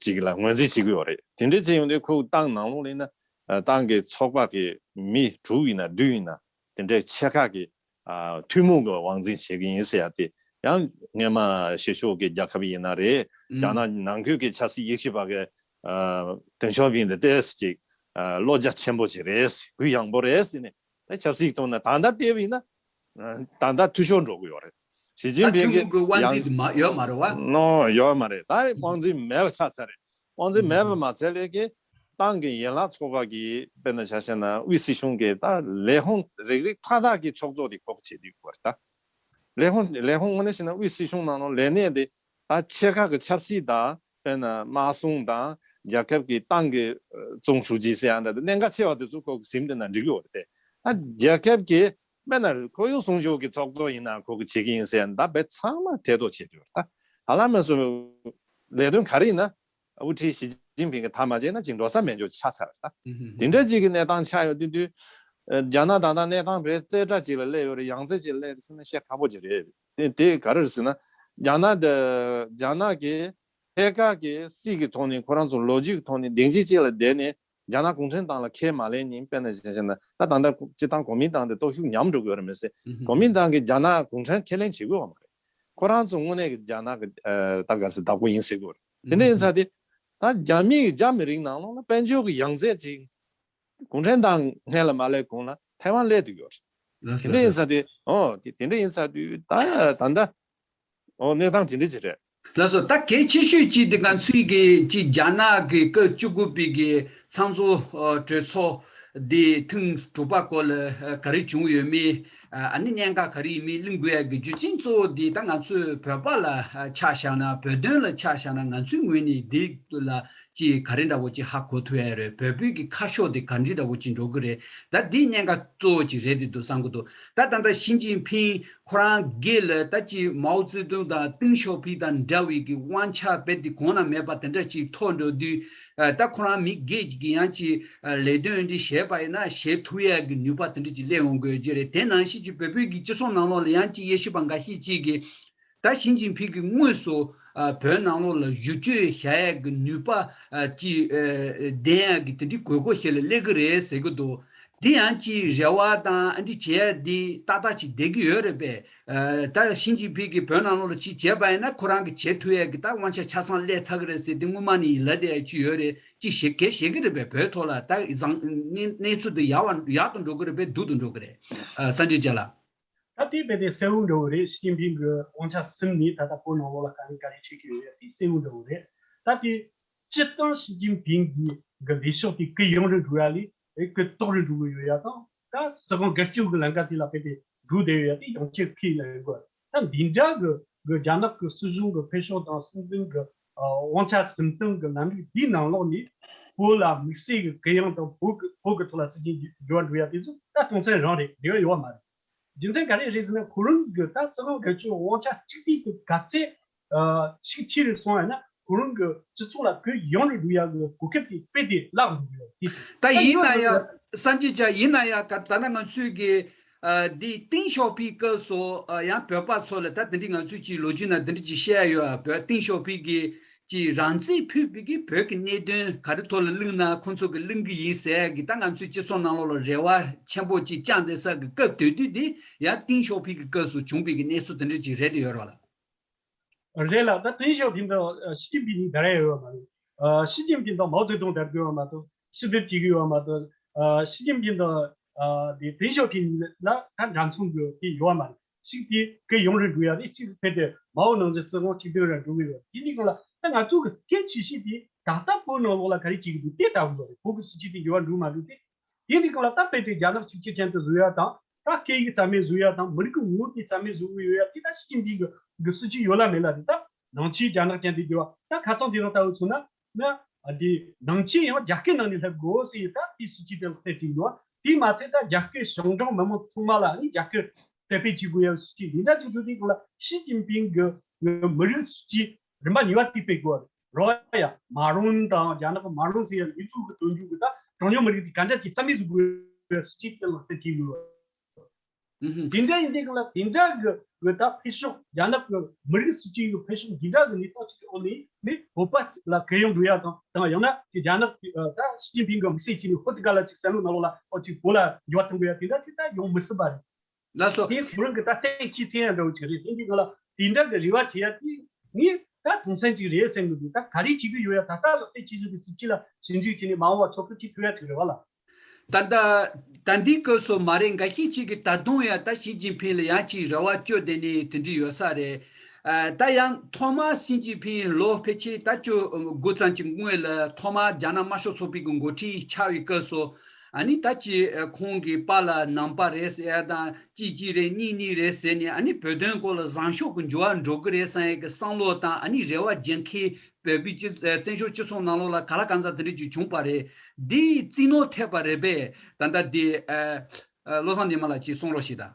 ཅིག་ལ་ངོས་འཛིན་བྱེད་ཀྱི་ཡོད་རེད། དེ་འདྲ་བྱས་ཡོང་དུས་ཁོ་ཏང་ནང་ལོགས་ལ་ཡིན་ན་ཨ་ཏང་གི་ཚོགས་པ་གི་མི་དྲུག་ཡིན་ན་བདུན་ཡིན་ན་དེ་འདྲའི་ཆེ་ཁག་གི་ཨ་ཐུན་མོང་གི་དབང་འཛིན་བྱེད་ཀྱི་ཡིན་ཟེར་ཡ་དེ་ཡང་སྔོན་མ་ཕྱི་ཕྱོགས་ཀྱི་རྒྱལ་ཁབ་ཡིན་ན་རེད། རྒྱ་ནག་ནང་ཁུལ་གྱི་ཆབ་སྲིད་དབྱེ་ཞིབ་པ་གི་ཨ་ཏེང་ཞའོ་ཕིང་དེ་ཏོག་ཙམ་ཅིག་ཨ་བློ་རྒྱ་ཆེན་པོ་ཅིག་རེད། གུ་ཡངས་པོ་རེད་ཟེར་ནས་ད་ཆབ་སྲིད་ཀྱི་ཐོག་ནས་ད་ལྟ་བལྟས་པ་ཡིན་ན་ད་ལྟ་འཐུས་ཤོར་འགྲོ་གི་ཡོད་རེད། ཞི་ཅིན་ད་ཕིང་ཐུན་གྱིས་མོང་གི་དབང་ཡང་འཛིན་དེ་མ་ཡོད་མ་རེད་བ། ནོ་ཡོད་མ་རེད། ད་དབང་འཛིན་མེད་པ་ཆགས་ཚར་རེད། དབང་འཛིན་མེད་པ་མ་ཚད་ལས་ཀྱི་ཏང་གི་ཡན་ལག་ཚོགས་པ་གི་དཔེར་ན་ཆ་བཞག་ན་དབུས་སྲིད་གཞུང་གི་ད་ལས་ཁུངས་རིགས་རིགས་མཐའ་དག་གི་ཕྱོགས་གཏོགས་དེ་ཁོ་བྱེད་དུས་དགོས་རེད། ད་ལས་ཁུངས་ལས་ཁུངས་དངོས་གནས་བྱས་ན་དབུས་སྲིད་གཞུང་ནང་ལོགས་ལས་གནས་དེ་ད་ཆེ་ཁག་གི་ཆབ་སྲིད་དང་དཔེར་ན་དམག་སྲུང་དང་རྒྱལ་ཁབ་ཀྱི་ཏང་གི་ཨ་ཙུང་ཧྲུའུ་ཅི་ཟེར་ཡ་འདྲ་དེ་གནད་འགག་ཆེ་བ་དེ་ཚོ་ཁོ་གི་ཟིན་དེ་ན་འགྲིག་གི་ཡོད་རེད་དེ། ད་རྒྱལ་ཁབ་ཀྱི་དཔེར་ན་ཁོར་ཡུག་སྲུང་སྐྱོབ་ཀྱི་ཚོགས་གཙོ་ཡིན་ན་ཁོ་གི་བྱེད་ཀྱི་ཡིན་ཟེར་ཡ་ད་དཔེ་ཚང་མ་ཐེ་གཏོགས་བྱེད་དུས་ད་ཧ་ལམ་མེད་སོང་། ལས་དོན་ག་རེ་ཡིན་ན་དབུ་ཁྲིད་ཞི་ཅིན་ཕིང་གི་ཐག་མ་བཅད་ན་ཅིག་འགྲོ་ས་མེད་འཇོག་ཆགས་ཚར་ད། དེ་འདྲ་ཅིག་གི་གནས་སྟངས་ཆགས་ཡོད་དུས་དུས་རྒྱ་ནག་ད་ལྟ་གནས་སྟངས་དཔེ་རྩེ་གྲ་ཅིག་ལ་སླེབས་ཡོད་རེད། ཡང་རྩེ་ཅིག་ལ་སླེབས་རེད་ཟེར་ན་བཤད་ཁག་པོ་ཅིག་རེད། དེ་དེ་ག་རེ་རེད་ཟེར་ན་རྒྱ་ནག་དེ་རྒྱ་ནག་གི་ཐད་ཀར་གྱི་སྲིད་ཀྱི་ཐོག་ནས་ཁོ་རང་ཚོ་ལོ་རྒྱུས་ཀྱི་ཐོག་ནས་སྡིངས་ཆ་གཅིག་ལ་བསྡད་ནས་རྒྱ་ནག་གུང་ཁྲན་ཏང་ལ་ཁས་མ་ལེན་ཉིན་དཔེར་ན་བྱས་ན་ད་ད་ལྟ་སྤྱིར་བཏང་གོ་མིན་ཏང་དེ་སྟོབས་ཤུགས་ཉམས་འགྲོ་གི་ཡོད་རེད་མི་སྲིད། གོ་མིན་ཏང་གིས་རྒྱ་ནག་གུང་ཁྲན་ཁས་ལེན་བྱེད་དགོས་བ་མ་རེད། ཁོ་རང་ཚོ་དངོས་གནས་ཀྱི་རྒྱ་ནག་གི་ད་ག་ཟེར་བདག་པོ་ཡིན་ཟེར་གི་ཡོད་རེད། དེ་འདྲ་ཡིན་ཙང་དེ་ད་རྒྱ་མིའི་རྒྱ་མི་རིགས་ནང་ལོགས་ལ་དཔལ་འབྱོར་གྱི་ཡང་རྩེ་ཅིག་གུང་ཁྲན་ཏང་སྔོན་ལ་མ་སླེབས་གོང་ལ་ཐའེ་ཝན་སླེབས་བསྡད་ཡོད་རེད། དེ་འདྲ་ཡིན་ཙང་དེ་ཨོ་དེ་དེ་འདྲ་ཡིན་ཙང་དུས་ད་ད་ད་ཨོ་གནས་སྟངས་དེ་འདྲ་ཅིག་རེད། ལགས་སོ། ད་གལ་ཆེ་ཤོས་གཅིག་དེ་ང་ཚོའི་གི་གཅིག་རྒྱ་ནག་གི་སྐབས་བཅུ་དགུ་པའི་གི་ཚང་གཙོ་ཨ་གྲོས་ཚོགས་དེ་ཐེངས་དྲུག་པ་སྐོར་ལ་ཨ་ག་རེ་བྱུང་ཡོད་མེད། ཨ་ནི་གནད་འགག་ག་རེ་ཡིན་མིན་གླེང་དགོས་ཡ་གི་རྒྱུ་རྐྱེན་གཙོ་བོ་དེ་ད་ང་ཚོའི་བོད་པ་ལ་ཨ་ཆ་བཞག་ན། བོད་དོན་ལ་ཆ་བཞག་ན། ང་ཚོའི་ངོས་ནས་དེ་ལ་ ཅིག་ག་རེ་འདྲ་བོ་ཅིག་ཧ་གོ་ཐུབ་ཡ་རེད། བོད་བོད་ཀྱི་ཁ་ཕྱོགས་དེ་ག་འདྲ་འདྲ་བོ་ཅིག་འགྲོ་གི་རེད། ད་འདི་གནད་འགག་གཙོ་བོ་ཅིག་རེད་འདུག་བསམ་གི་འདུག་ད་ད་ལྟ་ཞི་ཅིན་ཕིང་ཁོ་རང་སྒེར་ལ་ད་ཅིག་མའོ་ཙེ་ཏུང་དང་ཏེང་ཞའོ་ཕིང་དང་འདྲ་བའི་གི་དབང་ཆ་རྦད་དེ་གོང་ན་མེད་པ་དེ་འདྲ་ཅིག་ཐོགས་འགྲོ་དུས། ད་ཁོ་རང་མི་སྒེར་གྱི་ཡང་ཅིག་ལས་དོན་འདི་བྱས་པ་ཡིན་ན་བྱེད་ཐུབ་ཡ་གི་ནུས་པ་དེ་འདྲ་ཅིག་སླེབས་ཡོང་དགོས་ཀྱི་རེད། དེ་ནང་བཞིན་གྱི་བོད་བོད་ཀྱི་སྤྱི་ཚོགས་ནང་ལོགས་ལ་ཡང་ཅིག་དབྱེ་ཞིབ་པ་འགའ་ཤས་ཅིག་གིས། ད་ཞི་ཅིན་ཕིང་གིས་དངོས་སུ་ཨ་བོད་ནང་ལོགས་ལ་བསྒྱུར་བཅོས་བྱ་ཡག་གི་ནུས་པ་ཨ་ཅིག་ཨ་ལྡན་ཡག་གི་དེ་འདྲའི་དགོས་མཁོ་ཞིག་ལ་སླེབས་ཀྱི་རེད་ཟེར་གྱི་འདུག་དེ་ཡང་ཅིག་རེ་བ་དང་ཨ་འདྲ་བྱེད་ཡག་འདི་ཏག་ཏག་ཅིག་བསྡད་ཀྱི་ཡོད་རེད་པས། ཨ་ད་ཞི་ཅིན་ཕིང་གིས་བོད་ནང་ལོགས་ལ་ཅིག་བྱས་པ་ཡིན་ན་ཁོ་རང་གིས་བྱེད་ཐུབ་ཡག་གི་ད་དབང་ཆ་ཆ་ཚང་སླེབས་ཚར་གྱི་རེད་ཟེར་དེ་སྔོན་མ་ནས་ཡིད་ལ་བསྡད་ཡག་ཅིག་ཡོད་རེད། ཅིག་བཤད་གལ་བཤད་ཀྱི་རེད་པས། བོད་ཐོག་ལ་ད་བཟང་གནས་གནས་ཚུལ་འདི་ཡག་བ་ཡག་ཏུ་འགྲོ་གི་རེད་པས། སྡུག་ཏུ་འགྲོ་གི་རེད། ཨ་སངས་རྒྱས་རྒྱ་ལགས། ད་དེ་རྦད་དེ་གསལ་བོ་འདྲ་བོ་རེད། ཞི་ཅིན་ཕིང་གི་དབང་ཆ་ཟིན་ནས་ད་ལྟ་བོད་ནང་ལོགས་ལ་དཀའ་ངལ་ག་རེ་འཕྲད་ཀྱི་ཡོད་ཡ་དེ་གསལ་བོ་འདྲ་བོ་རེད། ད་དེ་སྤྱིར་བཏང་ཞི་ཅིན་ཕིང་གི་གི་ལས་ཕྱོགས་དེ་གུ་ཡངས་རུ་འགྲོ་ཡ་ལས་གུ་དོག་རུ་འགྲོ་གི་ཡོད་ཡ་དང་། ད་སྲིད་དབང་སྒེར་གཅོད་ཀྱི་ལམ་ཁ་དེ་ལ་རྦད་དེ་འགྲོ་བསྡད་ཡོད་ཡ་དེ་ཡང་ཁྱེད་ཁས་ལེན་དགོས། ད་འདི་འདྲ་གི་གི་རྒྱ་ནག་གི་སྲིད་གཞུང་གི་འཕེལ་ཕྱོགས་དང་སྲིད་འཛིན་གི་ཨ་དབང་ཆ་ཟིན་སྟངས་གི་ལམ་ལུགས་འདིའི་ནང་ལོགས་ནས་བོད་ལ་དམིགས་བསལ་གི་གུ་ཡངས་དང་བོད་གི་བོད་གི་ཐོག་ལ་སྲིད་ཇུས་འགྱུར་བ་འགྲོ་ཡ་དེ་ཚོ་ད་སྟོང་ཚན་རང་རེད། འབྲེལ་བ་ཡོད་མ་རེད། རྒྱུ་མཚན་ག་རེ་རེད་ཟེར་ན་ཁོ་རང་གི་ད་སྲིད་དབང་སྒེར་གཅོད་དབང་ཆ་གཅིག་སྒྲིལ་གི་ག་ཚད་ཨ་ཤུགས་ཆེ་རུ་སོང་ཡ་ན་ཁོ་རང་གི་སྤྱི་ཚོགས་ལ་གུ་ཡངས་རུ་འགྲོ་ཡ་གི་གོ་སྐབས་དེ་རྦད་དེ་བརླག་འགྲོ་གི་ཡོད་དེ། ད་ད་ཡིན་ཡོད་ན་ཡང་སངས་རྒྱས་ཅག་ཡིན་ན་ཡང་ག་ད་ལྟ་ང་ཚོས་གི་ཨ་འདི་ཏེང་ཞའོ་ཕིང་སྐབས་སུ་ཨ་ཡང་བོད་པ་ཚོ་ལ་ད་དེ་འདྲའི་ང་ཚོས་ཀྱི་ལོ་རྒྱུས་ནང་དེ་འདྲ་ཅིག་བཤད་ཡ་ཡོད། ཨ་བོད་ཏེང་ཞའོ་ཕིང་གིས་ཀྱི་རང་བཙན་ཕུད་པའི་གི་བོད་ཀྱི་གནད་དོན་ག་རེ་ཐོག་ལ་བླུགས་ན་ཁོང་ཚོ་གི་བླུགས་གི་ཡིན་ཟེར་ཡ་གི་ད་ང་ཚོའི་སྤྱི་ཚོགས་ནང་ལོགས་ལ་རེ་བ་ཆེན་པོ་ཅིག་བཅངས་བསྡད་ས་གི་སྐབས་དེ་དུས་དེ་ཡང་ཏེང་ཞའོ་ཕིང་གི་སྐབས་སུ་བྱུང་བའི་གི་གནས་ཚུལ་དེ་འདྲ་ཅིག་རེད་དེ་ཡོད་རེད་བ་ལ། རེད་ལ། ད་ཏེང་ཞའོ་ཕིང་དང་ཨ་ཞི་ཅིན་ཕིང་གཉིས་ད་རེས་ཡོད་མ་རེད། ཨ་ཞི་ཅིན་ཕིང་དང་མའོ་ཙེ་ཏུང་དར་གི་ཡོད་མ་གཏོགས་ཕྱིར་འབུད་བྱེད་ཀྱི་ཡོད་མ་གཏོགས། ཨ་ཞི་ཅིན་ཕིང་དང་ཨ་དེ་ཏེང་ཞའོ་ཕིང་ལ་ད་འདྲ་མཚུངས་ཀྱི་དེ་ཡོད་མ་རེད། གཅིག་དེ་གུ་ཡངས་རུ་འགྲོ་ཡ་རེད། གཅིག་ཕལ་ཆེར་མའོ་ནང་བཞིན་སྲིད་དབང་གཅིག་སྡུད་ར་འགྲོ་གི་ཡོད། དེ་འདི་སྒང་ལ་ད་ང་ཚོ་གི་གལ་ཆེ་ཤོས་དེ་ད་ལྟ་བོད་ནང་ལོགས་ལ་ག་རེ་བྱེད་ཀྱི་འདུག་དེ་ལྟ་བུ་རེད། བོད་ཀྱི་སྲིད་ཇུས་དེ་འགྱུར་བ་འགྲོ་མ་འགྲོ་དེ། དེ་འདི་སྒང་ལ་ད་ཕལ་ཆེར་རྒྱ་ནག་ཆོས་བརྒྱུད་ཅན་དུ་བཟོ་ཡ་དང་། ད་སྐད་ཡིག་རྩ་མེད་བཟོ་ཡ་དང་། མི་རིགས་ཀྱི་ངོ་བོ་དེ་རྩ་མེད་བཟོ་གི་ཡོད་ཡ་དེ་ད་ཞི་ཅིན་ཕིང་གི་གི་སྲིད་ཇུས་ཡོད་ལ་མེད་ལ་རེད། ད་ནང་ཆོས་རྒྱ་ནག་ཅན་དུ་འགྱུར་བ། ད་ཁ་སང་དེ་རིང་ལྟ་བུ་མཚོན་ན་ན་ཨ་དེ་ནང་ཆོས་ཡང་རྒྱ་སྐད་ནང་ནས་སླེབས་དགོས་ཟེར་ཡ་ད་དེ་སྲིད་ཇུས་དེ་ལག་བསྟར་བྱེད་འདུག་དེ་མ་ཚད་ད་རྒྱ་སྐད་ཞང་ཀྲང་མི་མང་ཚང་མ་ལ་ནི་རྒྱ་སྐད་དར་སྤེལ་བྱེད་དགོས་ཡ་སྲིད་ཇུས་འདི་འདྲ་ཅིག་འདུག་དེ་སྒང་ལ་ཞི་ཅིན་ཕིང་གི་མི་རིགས་སྲིད་ཇུས་རིམ་པ་གཉིས་པ་དེ་སྤེལ་དགོས་རེད། རོ་ཡ་མ་རུང་དང་རྒྱ་ནག་གི་མ་རུང་ཟེར་ཡ་ཡུལ་ཚོ་གི་དོན་རྒྱུ་གི་ད་གྲངས་ཉུང་མི་རིགས་དེ་ག་འདྲ་གྱི་རྩ་མེད་བཟོ་དགོས་སྲིད་ཇུས་དེ་ལག་བསྟར་བྱེད་དགོས། ཨུ་ཧུམ། དེ་འདྲ་ཡིན་དུས་ལ་དེ་འདྲ་གི་གི་ད་འཕེལ་ཕྱོགས་རྒྱ་ནག་གི་མི་རིགས་སྲིད་ཇུས་ཀྱི་འཕེལ་ཕྱོགས་འདི་འདྲ་གི་གནས་སྟངས་ཅིག་གི་འོག་ནས་ནི་བོད་པ་ལ་གུ་ཡངས་འགྲོ་ཡ་དང་དང་ཡང་ན་དེ་རྒྱ་ནག་གི་ད་ཞི་ཅིན་ཕིང་གི་དམིགས་བསལ་གྱི་ནི་ཧོ་ཏི་ཀ་ལ་ཅིག་བསམ་བློ་ནང་ལོགས་ལ་ཨོ་ཅིག་བོད་ལ་འགྱུར་བ་གཏོང་དགོས་ཡ་དེ་འདྲ་ཅིག་ད་ཡོང་མི་སྲིད་པ་རེད། ལགས་སོ། དེ་ཁོ་རང་གི་ད་གཏན་འཁེལ་ཚད་ཡང་འདྲ་བོ་ཅིག་རེད། དེ་འདི་ང་ལ་དེ་འདྲ་གི་རེ་བ་བྱེད་ཡ་དེ་ངས་ད་དོན་ཚན་ཅིག་རེད་བསམ་གི་འདུག་ད་ག་རེ་བྱེད་གི་ཡོད་ཡ་ད་ལྟ་ལག་བསྟར་བྱེད་བཞིན་པའི་སྲིད་ཇུས་ལ་ཞིབ་འཇུག་བྱས་ནས་མ་འོངས་པ་ཚོད་དཔག་བྱེད་ཐུབ་ཡ་ཅིག་རེད་བ་ལ། ད་ལྟ་ད་འདི་སྐབས་སུ་མ་རེད། འགའ་ཤས་ཅིག་གིས་ད་དུང་ཡང་ད་ཞི་ཅིན་ཕིང་ལ་ཡང་ཅིག་རེ་བ་བཅོལ་བསྡད་ནས་དེ་འདྲ་ཡོད་ས་རེད། ཨ་ད་ཡང་ཐོག་མར་ཞི་ཅིན་ཕིང་ལོ་ཕལ་ཆེར་ད་བཅུ་དགུ་ཙམ་ཅིག་སྔོན་ལ་ཐོག་མར་རྒྱ་ནག་དམར་ཤོག་ཚོགས་པའི་གི་འགོ་ཁྲིད་ཆགས་པའི་སྐབས་སུ་ཨ་ནི་ད་ཅིག་ཁོང་གི་པཱ་ལགས་ནང་པ་རེད་ཟེར་ཡ་དང་གཅིག་གཅིག་རེད་གཉིས་གཉིས་རེད་ཟེར་ནས་ཨ་ནི་བོད་དོན་སྐོར་ལ་བཟང་ཕྱོགས་ཀྱི་འགྱུར་བ་འགྲོ་གི་རེད་བསམ་ཡ་གི་བསམ་བློ་དང་ཨ་ནི་རེ་བ་རྒྱག་མཁན་བོད་པའི་སྤྱི་བཙན་བྱོལ་སྤྱི་ཚོགས་ནང་ལོགས་ལ་ག་ལ་གང་འཚམ་དེ་འདྲ་ཅིག་བྱུང་པ་རེད། འདི་རྩིས་ནོར་ཐེབས་པ་རེད་པས། ད་ལྟ་འདི་ཨ་ཨ་བློ་བཟང་ཉི་མ་ལགས་ཀྱིས་གསུང་རོགས་ཞེས་དང་།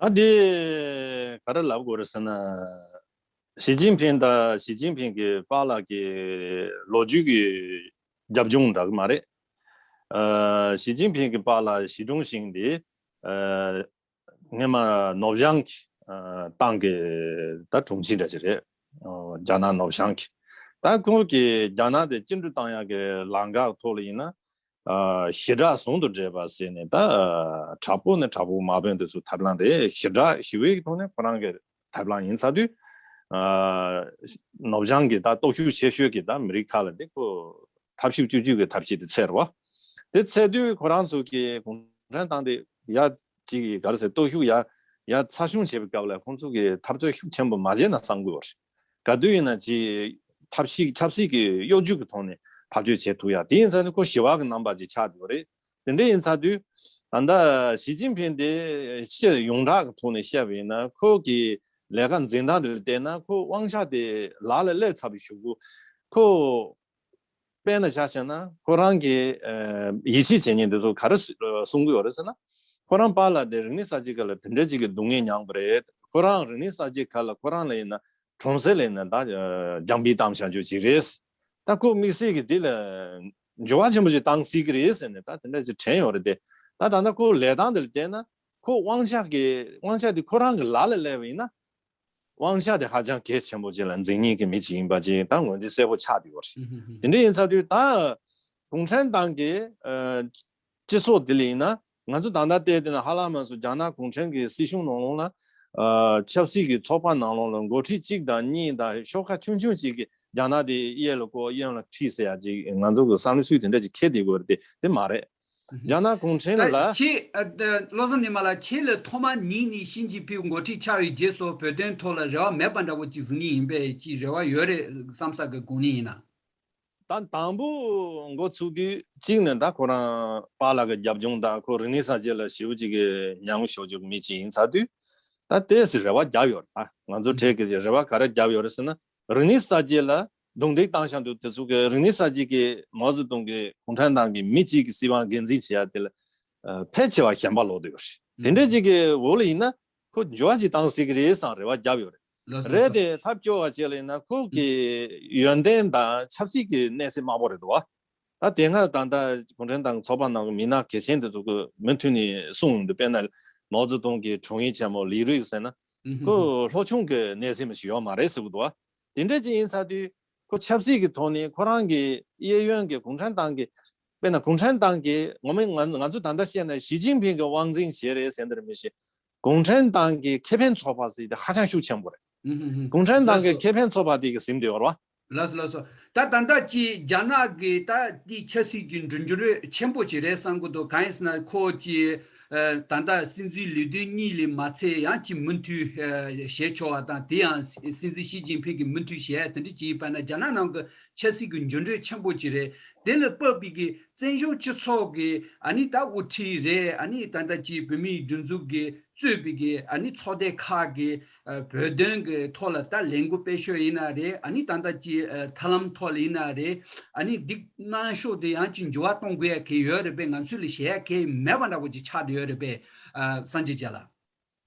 ཨ་འདི་ག་རེ་ལབ་དགོས་རེད་ཟེར་ན། ཞི་ཅིན་ཕིང་དང་ཞི་ཅིན་ཕིང་གི་པཱ་ལགས་ཀྱི་ལོ་རྒྱུས་ཀྱི་རྒྱབ་ལྗོངས་འདྲ་གི་མ་རེད། ཨ་ཞི་ཅིན་ཕིང་གི་པཱ་ལགས་ཞི་ཀྲུང་ཞིང་འདི་ཨ་སྔོན་མ་ནོར་བྱང་གི་ཨ་ཏང་གི་ད་དྲུང་ཆེ་འདྲ་ཅིག་རེད། ཨ་རྒྱ་ནག་ནོར་བྱང་གི། ད་ཁོང་གིས་རྒྱ་ནག་དེ་བཅིངས་འགྲོལ་བཏང་ཡག་གི་ལམ་ཁ་ཐོག་ལ་ཡིན་ན། ཨ་ཞི་དྲག་ཟུང་དུ་འབྲེལ་བ་ཟེར་ནས་ད་ཨ་དྲག་པོ་ནས་དྲག་པོ་དམག་དཔོན་དེ་ཚོ་ཐབས་ལམ་རེད། ཞི་དྲག་ཞི་བའི་ཐོག་ནས་ཁོ་རང་གི་ཐབས་ལམ་ཡིན་ཚར་དུས། ཨ་ནོར་བྱང་གི་ད་སྟོབས་ཤུགས་ཆེ་ཤོས་ཀྱི་ད་མི་རིགས་ཁག་ལ་འདི་ཁོ་ཐབས་ཤུགས་གཅིག་གྱུར་གྱི་ཐབས་ཤེས་དེ་འཚོལ་བ། དེ་འཚོལ་དུས་ཁོ་རང་ཚོ་གི་གུང་ཁྲན་ཏང་དེ་ཡ་གཅིག་གི་ག་རེ་ཟེར་སྟོབས་ཤུགས་ཡ་ཡ་ཚ་ཤུང་བྱེད་པའི་སྐབས་ལ་ཁོང་ཚོ་གི་འཐབ་རྩོད་ཤུགས་ཆེན་པོ་མ་བྱས་ན་བསམ་གྱི་ཡོད་རེད། ག་དུས་ཡིན་ན་ཅིག་ཐབས་ཤེས་ཆབ་སྲིད་ཀྱི་གཡོ་ཇུས་ཀྱི་ཐོག་ནས་ཐག་གཅོད་བྱེད་ཐུབ་ཡ་དེ་ཡིན་ཙང་ནི་ཁོ་ཞི་བ་གི་རྣམ་པ་ཅིག་ཆགས་ཡོད་རེད། དེ་འདྲ་ཡིན་ཚར་དུས་ད་ལྟ་ཞི་ཅིན་ཕིང་དེ་སྤྱི་ཡོངས་གྲགས་ཀྱི་ཐོག་ནས་བཤད་པ་ཡིན་ན་ཁོ་གི་ལས་ཀ་འཛིན་སྟངས་དེ་ལ་བལྟས་ན་ཁོ་དབང་ཆ་དེ་ལག་ལ་སླེབས་ཚར་བའི་གཞུག་གུ་ ཁོ་དཔེར་ན་ཆ་བཞག་ན་ཁོ་རང་གི་ཡིད་ཆེས་བྱེད་མཁན་དེ་ཚོ་ག་རེ་གསུང་གི་ཡོད་རེད་ཟེར་ན། ཁོ་རང་པཱ་ལགས་དེ་རིག་གནས་གསར་བརྗེའི་སྐབས་ལ་དེ་འདྲ་ཅིག་གི་སྡུག་བསྔལ་མྱངས་པ་རེད། ཁོ་རང་རིག་གནས་གསར་བརྗེའི་སྐབས་ལ་ཁོ་རང་ལ་ཡིན་ན་གྲོང་གསེབ་ལ་ཡིན་ན་ད་རྒྱང་འཕེན་བཏང་བཞག་རྒྱུ་ཅིག་རེད། ད་ཁོ་དམིགས་བསལ་གྱི་དེ་ལ་འགྱུར་བ་ཆེན་པོ་ཞིག་བཏང་སྲིད་ཀྱི་རེད་ཟེར་ནས་ད་དེ་འདྲ་ཅིག་དྲན་ཡོད་རེད་དེ། ད་ད་ལྟ་ཁོ་ལས་སྟངས་དེ་ལ་བལྟས་ན་ཁོ་དབང་ཆ་གི་དབང་ཆ་དེ་ཁོ་རང་གི་ལག་ལ་སླེབས་པ་ཡིན་ན། དབང་ཆ་དེ་ཧ་ཅང་གལ་ཆེན་པོ་ཅིག་ལ་འཛིན་མཁན་གྱི་མི་ཅིག་ཡིན་པ་ཅིག་ད་ངོས་འཛིན་གསལ་པོ་ཆགས་བསྡད་ཡོད་རེད། དེ་འདྲ་ཡིན་ཚར་དུས་ད་གུང་ཁྲན་ཏང་གི་སྤྱི་ཚོགས་དེ་ལ་ཡིན་ན་ང་ཚོ་ད་ལྟ་བལྟས་བསྡད་ན་ཧ་ལམ་མ་སོང་རྒྱ་ནག་གུང་ཁྲན་གྱི་སྲིད་གཞུང་ནང་ལོགས་ལ་ཆབ་སྲིད་ཀྱི་ཚོགས་པ་ནང་ལོགས་ལ་འགོ་ཁྲིད་གཅིག་དང་གཉིས་དང་ཤོག་ཁག་ཆུང་ཆུང་གཅིག་གིས་རྒྱ་ནག་དེ་གཡས་ལ་བསྐོར་གཡོན་ལ་ཁྲིད་ཟེར་ཡ་ཅིག་ང་ཚོ་གི་བསམ་བློ་ཚུལ་དེ་འདྲ་ཅིག་འཁྱེར་བསྡད་དགོས་རེད་དེ་དེ་མ་རེད། རྒྱ་ནག་གུང་ཁྲན་ད་ལ། ཁྱེད་ཨ་ད་བློ་བཟང་ཉི་མ་ལགས། ཁྱེད་ལ་ཐོག་མ་ཉིད་ནས་ཞི་ཅིན་ཕིང་འགོ་ཁྲིད་ཆགས་པའི་རྗེས་སུ་བོད་དོན་ཐོག་ལ་རེ་བ་མེད་པ་འདྲ་བོ་ཅིག་གཟིགས་ནི་ཡིན་པས་ཅིག་རེ་བ་ཡོད་རེད་བསམ་ས་གི་དགོངས་ནི་ཡིན་ན། ད་དང་པོ་འགོ་ཚུགས་དུས་གཅིག་ནས་ད་ཁོ་རང་པཱ་ལགས་ཀྱི་རྒྱབ་ལྗོངས་དང་ཁོ་རིག་གནས་གསར་བརྗེ་ལ་ཞེ་པོ་ཅིག་གི་མྱ་ངམ་ཞོག་རྒྱུ་མི་ཅིག་ཡིན་ཚར་དུས་ད་ཏོག་ཙམ་རེ་བ་བརྒྱབ་ཡོད་རེད། ད་ང་ཚོ་གྲས་ཀྱི་རེ་བ་ག་རེ་བརྒྱབ་ཡོད་རེད་ཟེར་ན། རིག་གནས་གསར་བརྗེ་ལ་རྡུང་རྡེག་བཏང་བཞག་འདུག་དེ་ཚོ་གི་རིག་གནས་གསར་བརྗེ་གི་མའོ་ཙེ་ཏུང་གི་གུང་ཁྲན་ཏང་གི་མི་གཅིག་གི་སྲིད་དབང་སྒེར་འཛིན་བྱེད་ཡ་དེ་ལ་ཕལ་ཆེ་བ་ཞེན་པ་ལོག་བསྡད་ཡོད་རེད། དེ་འདྲ་ཅིག་གི་འོག་ལ་ཡིན་ན་ཁོ་འགྱུར་བ་ཅིག་བཏང་སྲིད་ཀྱི་རེད་བསམ་རེ་བ་བརྒྱབ་ཡོད་རེད། ལགས་སོ་རེད་ལགས་དེ་ཐབས་སྐྱོ་བ་བྱས་ལ་ཡིན་ན་ཁོ་གི་ཡོན་ཏན་དང་ཆབ་སྲིད་ཀྱི་གནས་ཚད་དམའ་པོ་རེད་འདུག་བ། ད་དེ་སྔ་ད་ལྟ་གུང་ཁྲན་ཏང་གི་ཚོགས་པ་ནང་གི་མི་སྣ་གལ་ཆེན་དེ་ཚོ་གི་མུ་མཐུད་ནས་གསུངས་ཡོང་དུས་དཔེར་ན་མའོ་ཙེ་ཏུང་གི་དྲུང་ཡིག་ཆེན་མོ་ལི་རུའེ་ཟེར་ན་ཁོ་ལྷོ་ཆུང་གི་གནས་ཚད་མ་ཞིག་ཡོད་མ་རེད་ཟེར་གི་འདུག་བ། དེ་འདྲ་ཅིག་ཡིན་ཚར་དུས་ཁོ་ཆབ་སྲིད་ཀྱི་ཐོག་ནས་ཁོ་རང་གི་གཡས་གཡོན་གྱི་གུང་ཁྲན་ཏང་གི་དཔེར་ན་གུང་ཁྲན་ཏང་གི་ངོ་མ་ང་ང་ཚོ་ད་ལྟ་བཤད་ན་ཞི་ཅིན་ཕིང་གི་དབང་འཛིན་བྱས་རེད་ཟེར་འདིར་མི་ཤེས། གུང་ཁྲན་ཏང་གི་ཁེ་ཕན་ཚོགས་པ་ཟེར་དེ་ཧ་ཅང་ཤུགས་ཆེན་པོ་རེད། ཨུ་ཧུ་ཧུ། གུང་ཁྲན་ཏང་གི་ལགས་སོ། ཁེ་ཕན་ཚོགས་པ་དེ་གི་ཟིན་དེ་ཡོད་རེད་བ། ལགས་སོ་ལགས་སོ། ད་ད་ལྟ་ཅི་རྒྱ་ནག་གི་ད་དེའི་ཆབ་སྲིད་ཀྱི་འགྲོ་འགྲོ་རེ་ཆེན་པོ་ཅིག་རེད་བསམ་གི་འདུག་གང་ཡིན་ཟེར་ན་ཁོ་ཅི་ད་ལྟ་སྲིད་འཛིན་ལས་དོན་གཉིས་ལས་མ་ཚད་ཡང་ཅི་མུ་མཐུད་བྱེད་ཆོག་པ་དང་དེ་ཡང་སྲིད་འཛིན་ཞི་ཅིན་ཕིང་གི་མུ་མཐུད་བྱེད་ཡ་དེ་འདྲ་ཅིག་ཡིན་པ་ན་རྒྱ་ནག་ནང་གི་ཆབ་སྲིད་ཀྱི་འགྲོ་འགྲོ་རེ་ཆེན་པོ་ཅིག་རེད། དེ་ལ་དཔག་པའི་གི་བཙན་བྱོལ་སྤྱི་ཚོགས་ཀྱི་ཨ་ནི་ད་དབུ་ཁྲིད་རེད། ཨ་ནི་ད་ལྟ་ཅི་བོད་མིའི་སྒྲིག་འཛུགས་ཀྱི་གཙོས་པའི་གི་ཨ་ནི་ཚོགས་སྡེ་ཁག་གི་ཨ་བོད་དོན་གྱི་ཐོག་ལ་ད་ལས་འགུལ་སྤེལ་ཕྱོགས་ཡིན་ན་རེད། ཨ་ནི་ད་ལྟ་ཅི་ཨ་ཐབས་ལམ་ཐོག་ལ་ཡིན་ན་རེད། ཨ་ནི་འདི་གནང་ཕྱོགས་དེ་ཡང་ཅི་འགྱུར་བ་གཏོང་དགོས་ཡ་གི་ཡོད་རེད་པས། ང་ཚོ་ལ་ཞེད་ཡ་གི་མེད་པ་འདྲ་པོ་ཅིག་ཆགས་བསྡད་ཡོད་རེད་པས། ཨ་སངས་རྒྱས་རྒྱལ་ལགས།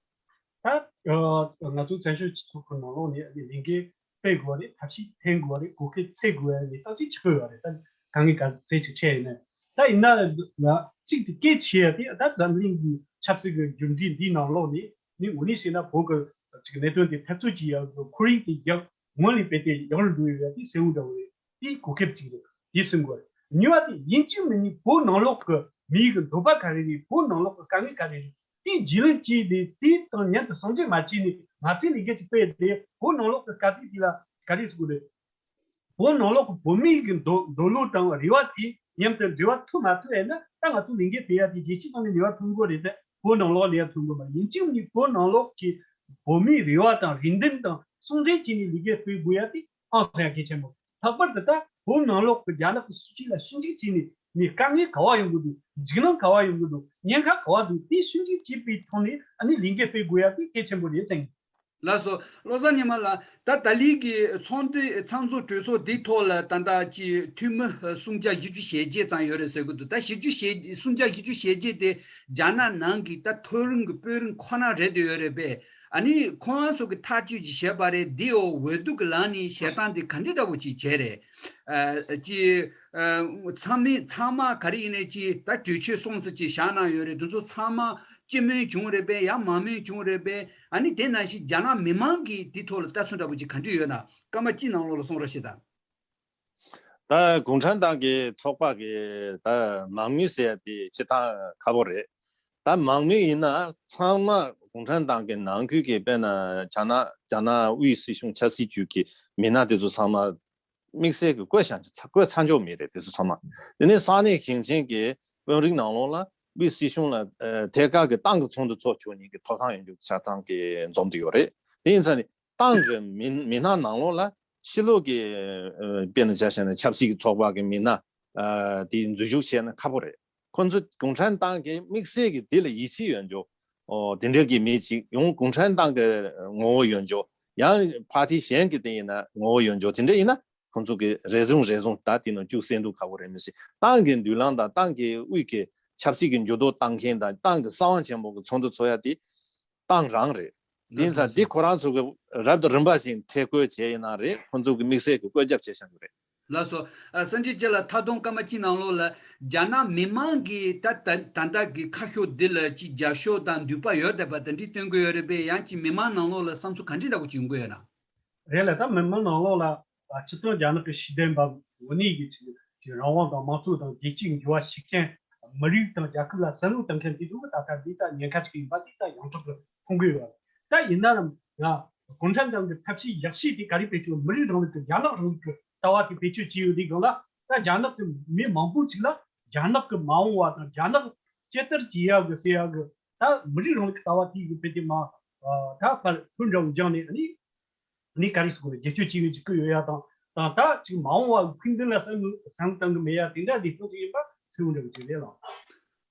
ད་ཨ་ང་ཚོ་བཙན་བྱོལ་སྤྱི་ཚོགས་ཀྱི་ནང་ལོགས་ནས་ལས་འགན་སྤེལ་དགོས་རེད། ཐབས་ཤེས་འཐེན་དགོས་རེད། གོ་སྐབས་འཚོལ་དགོས་རེད། ལས་སྟངས་ཅིག་ཆགས་ཡོད་རེད། ད་དཀའ་ངལ་ག་ཚད་ཅིག་འཕྲད་ཡིན་ན་ད་ཡིན་ན་ལ་གཅིག་དེ་གལ་ཆེ་ཡ་དེ་ད་འཛམ་གླིང་གི་ཆབ་སྲིད་ཀྱི་འགྱུར་འགྲོས་འདིའི་ནང་ལོགས་ནས་ནི་འུ་ནི་ཟེར་ན་བོད་ཀྱི་ཅིག་གནད་དོན་དེ་འཐབ་རྩོད་ཀྱི་ཡག་ཁོར་ཡུག་དེ་ཡག་སྔོན་ལས་དཔེ་དེ་ཡག་རུ་འགྲོ་ཡོད་ཡ་དེ་གསལ་བོ་འདྲ་བོ་རེད། དེ་གོ་སྐབས་གཅིག་རེད། དེ་གསུང་དགོས་རེད། གཉིས་པ་དེ་ཡིན་གཅིག་མིན་གཉིས་བོད་ནང་ལོགས་ཀྱི་མི་ཡི་གི་འདོད་པ་ག་རེ་རེད། བོད་ནང་ལོགས་ཀྱི་དཀའ་ངལ་ག་རེ་རེད། དེའི་རྒྱུས་ལོན་བྱས་ཏེ་དེའི་སྟེང་མཉམ་དུ་ཟུང་འབྲེལ་མ་བྱས་ནས་ང་ཚོའི་ལས་འགན་ཅིག་སྤེལ་ཏེ་བོད་ནང་ལོགས་ཀྱི་དཀའ་སྡུག་དེ་ལ་ག་རེ་ཟེར་དགོས་རེད། བོད་ནང་ལོགས་ཀྱི་བོད་མིའི་གི་འདོད་འདོད་བློ་དང་རེ་བ་དེ་མཉམ་དུ་འབྲེལ་བ་ཐུབ་མ་ཐུབ་ཡིན་ན་ད་ང་ཚོ་ལས་འགན་སྤེལ་ཡ་དེ་རྒྱལ་སྤྱིའི་ཐོག་ནས་ནུས་པ་ཐོན་དགོས་རེད་དེ་བོད་ནང་ལོགས་ལ་ཡ་ཐོན་དགོས་མ་རེད། ཡིན་གཅིག་མིན་གཉིས་བོད་ནང་ལོགས་ཀྱི་བོད་མིའི་རེ་བ་དང་རེ་འདུན་དང་ཟུང་འབྲེལ་བྱས་ནས་ལས་འགན་སྤེལ་དགོས་ཡ་དེ་ཨང་གསར་གལ་ཆེན་པོ། ལྷག་པར་དུ་ད་བོད་ནང་ལོགས་ཀྱི་རྒྱ་ནག་གི་སྲིད་བྱུས་ལ་ཞིབ་འཇུག་བྱས་ནས་ནས་དཀའ་ངལ་ག་བ་ཡོང་གི་འདུག་འཇིགས་སྣང་ག་བ་ཡོང་གི་འདུག་ཉེན་ཁ་ག་བ་འདུག་དེ་ཞིབ་འཇུག་བྱེད་པའི་ཐོག་ནས་ཨ་ནི་ལས་འགན་སྤེལ་དགོས་ཡ་དེ་གལ་ཆེན་པོ་རེད་བསམ་གྱི། ལགས་སོ། བློ་བཟང་ཉི་མ་ལགས། ད་ད་ལན་གྱི་ཚོགས་འདུ་ཚོགས་གཙོ་གྲོས་ཚོགས་འདིའི་ཐོག་ལ་ད་ལྟ་ཅི་འཐུས་མི་སུམ་བརྒྱ་བཞི་བཅུ་ཞེ་བརྒྱད་ཙམ་ཡོད་རེད་ཟེར་གྱི་འདུག་ད་བཞི་བཅུ་ཞེ་སུམ་བརྒྱ་བཞི་བཅུ་ཞེ་བརྒྱད་དེ་རྒྱ་ནག་ནང་གི་ད་མཐོ་རིམ་གྱི་དཔོན་རིགས་ཁོ་ན་རེད་འདོད་ཡོད་རེད་པས། ཨ་ནི་ཁོང་རང་ཚོ་གི་ཐག་གཅོད་ཅིག་བྱས་པ་རེད། འདི་འོ་འོས་བསྡུ་གི་ལམ་ནས་བྱེད་སྟངས་དེ་ག་འདྲ་འདྲ་པོ་ཅིག་བྱས་རེད། ཨ་ཅི་ཨ་ཚང་མས་ཚང་མ་ག་རེ་ཡིན་ནའི་ཅི་ད་གྲོས་ཆོད་སོང་ཙམ་ཅིག་བཞག་གནང་ཡོད་རེད། དེ་ཚོ་ཚང་མ་སྤྱི་མོས་བྱུང་རེད་པས། ཡང་མང་མོས་བྱུང་རེད་པས། ཨ་ནི་དེ་ནང་བཞིན་རྒྱ་ནག་མི་མང་གིས་དེ་ཐོག་ལ་ལྟ་ཚུལ་འདྲ་པོ་ཅིག་ག་འདྲ་ཡོད་ན་སྐར་མ་གཅིག་ནང་ལོགས་ལ་གསུང་རོགས་ཞེས་དང་། ད་གུང་ཁྲན་ཏང་གི་ཚོགས་པ་གི་ད་མང་མོས་ཟེར་ཡ་དེ་སྤྱིར་བཏང་ཁག་པོ་རེད། ད་མང་མོས་ཡིན་ན་ཚང་མ་གུང་ཁྲན་ཏང་གི་ནང་ཁུལ་གྱི་དཔེར་ན་རྒྱ་ནག་རྒྱ་ནག་དབུས་སྲིད་གཞུང་ཆབ་སྲིད་ཅུས་ཀྱི་མི་སྣ་དེ་ཚོ་ཚང་མ་དམིགས་བསལ་གྱི་བསྐོས་བཞག་བསྐོས་ཚར་འཇོག་མེད་རེད། དེ་ཚོ་ཚང་མ་དེ་ནས་ས་གནས་ཞིང་ཆེན་གྱི་དཔོན་རིགས་ནང་ལོགས་ལ་དབུས་སྲིད་གཞུང་ལ་ཐད་ཀར་གྱི་ཏང་གི་ཚོགས་འདུ་ཚོགས་ཆོག་མཁན་གྱི་ཐོབ་ཐང་ཡོད་རྒྱུ་ཆ་ཚང་གི་འཛོམས་བསྡད་ཡོད་རེད། དེ་ཡིན་ཙང་ནི། ཏང་གི་མི་མི་སྣ་ནང་ལོགས་ལ་ཕྱི་ལོགས་ཀྱི་ཨ་དཔེར་ན་ཆ་བཞག་ན་ཆབ་སྲིད་ཀྱི་ཚོགས་པ་གི་མི་སྣ་ཨ་དེ་འཛུལ་ཞུགས་བྱས་ན་ཁག་པོ་རེད། ཁོ་ཚོ་གུང་ཁྲན་ཏང་གི་དམིགས་བསལ་གྱི་དེ་ལ་ཡིད་ཆེས་ཡོད་འཇོག་ཨོ་དེ་འདྲ་གི་མི་གཅིག་ཡང་གུང་ཁྲན་ཏང་གི་ངོ་བོ་ཡོད་འཇོག་ཡང་ཕར་ཊི་གཞན་གྱི་སྟེང་ཡིན་ན་ངོ་བོ་ཡོད་འཇོག་དེ་འདྲ་ཡིན་ན། ཁོང་ཚོ་གི་རེ་ཟུང་རེ་ཟུང་ད་དེ་ནང་བཅུག་གསན་འདུག་ཁག་པོ་རེད་མི་སྲིད། ཏང་གི་མདུན་ལམ་དང་ཏང་གི་དབུས་ཀྱི་ཆབ་སྲིད་ཀྱི་འགྱུར་ལྡོག་བཏང་མཁན་དང་ཏང་གི་གསང་བ་ཆེན་པོ་གི་ཚོགས་འདུ་ཚོགས་ཡ་དེ་ཏང་རང་རེད། དེ་ཡིན་ཙང་འདི་ཁོ་རང་ཚོ་གི་རབ་དང་རིམ་པ་བཞིན་ཐད་བསྐོས་བྱས་ཡིན་ན་རེད། ཁོང་ཚོ་གི་དམིགས་བསལ་གྱི་བཀོད་ཁྱབ་བྱས་བཞག་གི་རེད། ལགས་སོ། ཨ། སངས་རྒྱས་སྐྱབས་ལགས། མཐའ་སྡོམ་སྐར་མ་གཅིག་ནང་ལོགས་ལ་རྒྱ་ནག་མི་མང་གི་ད་ད་ད་ལྟ་གི་ཁ་ཕྱོགས་འདི་ལ་ཅིག་རྒྱབ་སྐྱོར་དང་འདུན་པ་ཡོད་བསྡད་པ་དེ་འདྲ་སྟོན་གྱི་ཡོད་རེད་པས། ཡང་ཅིག་མི་མང་ནང་ལོགས་ལ་བསམ་ཚུལ་ག་འདྲ་འདྲ་པོ་ཅིག་ཡོང་གི་ཡོད་ན། རེད་ལ། ད་མི་མང་ནང་ལོགས་ལ་ཨ། སྤྱིར་བཏང་རྒྱ་ནག་གི་ཤེས་ལྡན་པ་དངོས་གནས་ཀྱི་ཅིག་ཅིག་རང་དབང་དང་མང་གཙོ་དང་རྒྱལ་སྤྱིའི་འགྱུར་བ་ཤེས་མཁན། མི་རིགས་དང་རྒྱལ་ཁབ་ལ་བསམ་བློ་བཏང་མཁན་དེ་ཚོ་གི་ད་ལྟ་འདི་ད་ཉེན་ཁ་ཅིག་ཡིན་པ་དེ་ད་ཡོངས་གྲགས་ཀྱི་མཐོང་གི་ཡོད། ད་ཡིན་ན་རམ་ཡ་གུང་ཁྲན་ཏང་གི་ཐབས་ཤེས་ཡག་ཤོས་དེ་ག་རེ་བེད་སྤྱོད། མི་རིགས་རིང་ལུགས་ཀྱི་རྒྱ་ནག་རིང་ལུགས་ཀྱི་ལྟ་བ་དེ་བེད་སྤྱོད་བྱས་ཡོད་དུས་སྒང་ལ། ད་རྒྱ་ནག་གི་མི་མང་པོ་ཅིག་ལ་རྒྱ་ནག་གི་མ་འོངས་པ་དང་རྒྱ་ནག་ཇི་ལྟར་བྱེད་ཡག་གི་ཟེར་ཡག་གི་ད་མི་རིགས་རིང་ལུགས་ཀྱི་ལྟ་བ་དེ་གི་བེད་དེ་མ་ད་ཕར་ཕུ་འདྲ་བོ་སྦྱངས་ནས་ཨ་ནི། ནི་ག་རེ་ཟེར་དགོས་རེད། བསྒྱུར་བཅོས་བྱེད་ཡོད་ཅིག་གི་ཡོད་ཡ་དང་། དང་ད་ཅིག་མ་འོངས་པ་ཕུགས་འདུན་ལ་བསམ་བསམ་བཏང་གི་མེད་ཡ་དེ་འདྲ་ལས་སྟངས་ཅིག་ཡིན་པ་ཚིག་འདྲ་བོ་ཅིག་རེད་ལགས།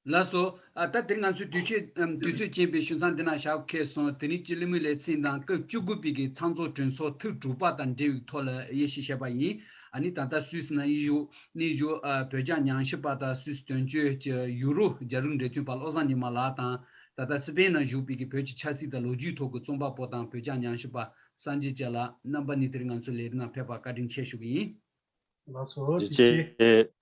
ལགས་སོ། ཨ། ད་དེ་རིང་ང་ཚོའི་དུས་ཚོད་ཨམ། དུས་ཚོད་ཅན་པའི་ཞུ་མཚམས་འདི་ན་བཞག་གལ་སོང་། དེ་རིང་སྤྱི་ལོ་མི་ལེ་ཚན་དང་སྐབས་བཅུ་དགུ་པའི་གི་ཚང་ཚོགས་གྲོས་ཚོགས་ཐེངས་དྲུག་པ་དང་འབྲེལ་བའི་ཐོག་ལ་དབྱེ་ཞིབ་བྱས་པ་ཡིན། ཨ་ནི་ད་ལྟ་སུད་སི་ནང་ཡོད་ནི་ཡོད། ཨ། བོད་རྒྱ་ཉམས་ཞིབ་པ་དང་སུད་སི་དོན་གཅོད་ཀྱི་ཡུ་རོ་རྒྱ་རིགས་འབྲེལ་མཐུད་པ་བློ་བཟང་ཉི་མ་ལགས་དང་། ད་ལྟ་སི་པེན་ནང་བཞུགས་པའི་གི་བོད་ཀྱི་ཆབ་སྲིད་དང་ལོ་རྒྱུས་ཐོག་གི་རྩོམ་པ་པོ་དང་བོད་རྒྱ་ཉམས་ཞིབ་པ་སངས་རྒྱས་སྐྱབས་ལགས། རྣམ་པ་གཉིས་དེ་རིང་ང་ཚོའི་ལས་རིམ་ནང་ཕེབས་པར་བཀའ་དྲིན་ཆེ་ཞུ་གི་ཡིན། ལགས་སོ། ཐུགས་རྗེ་ཆེ།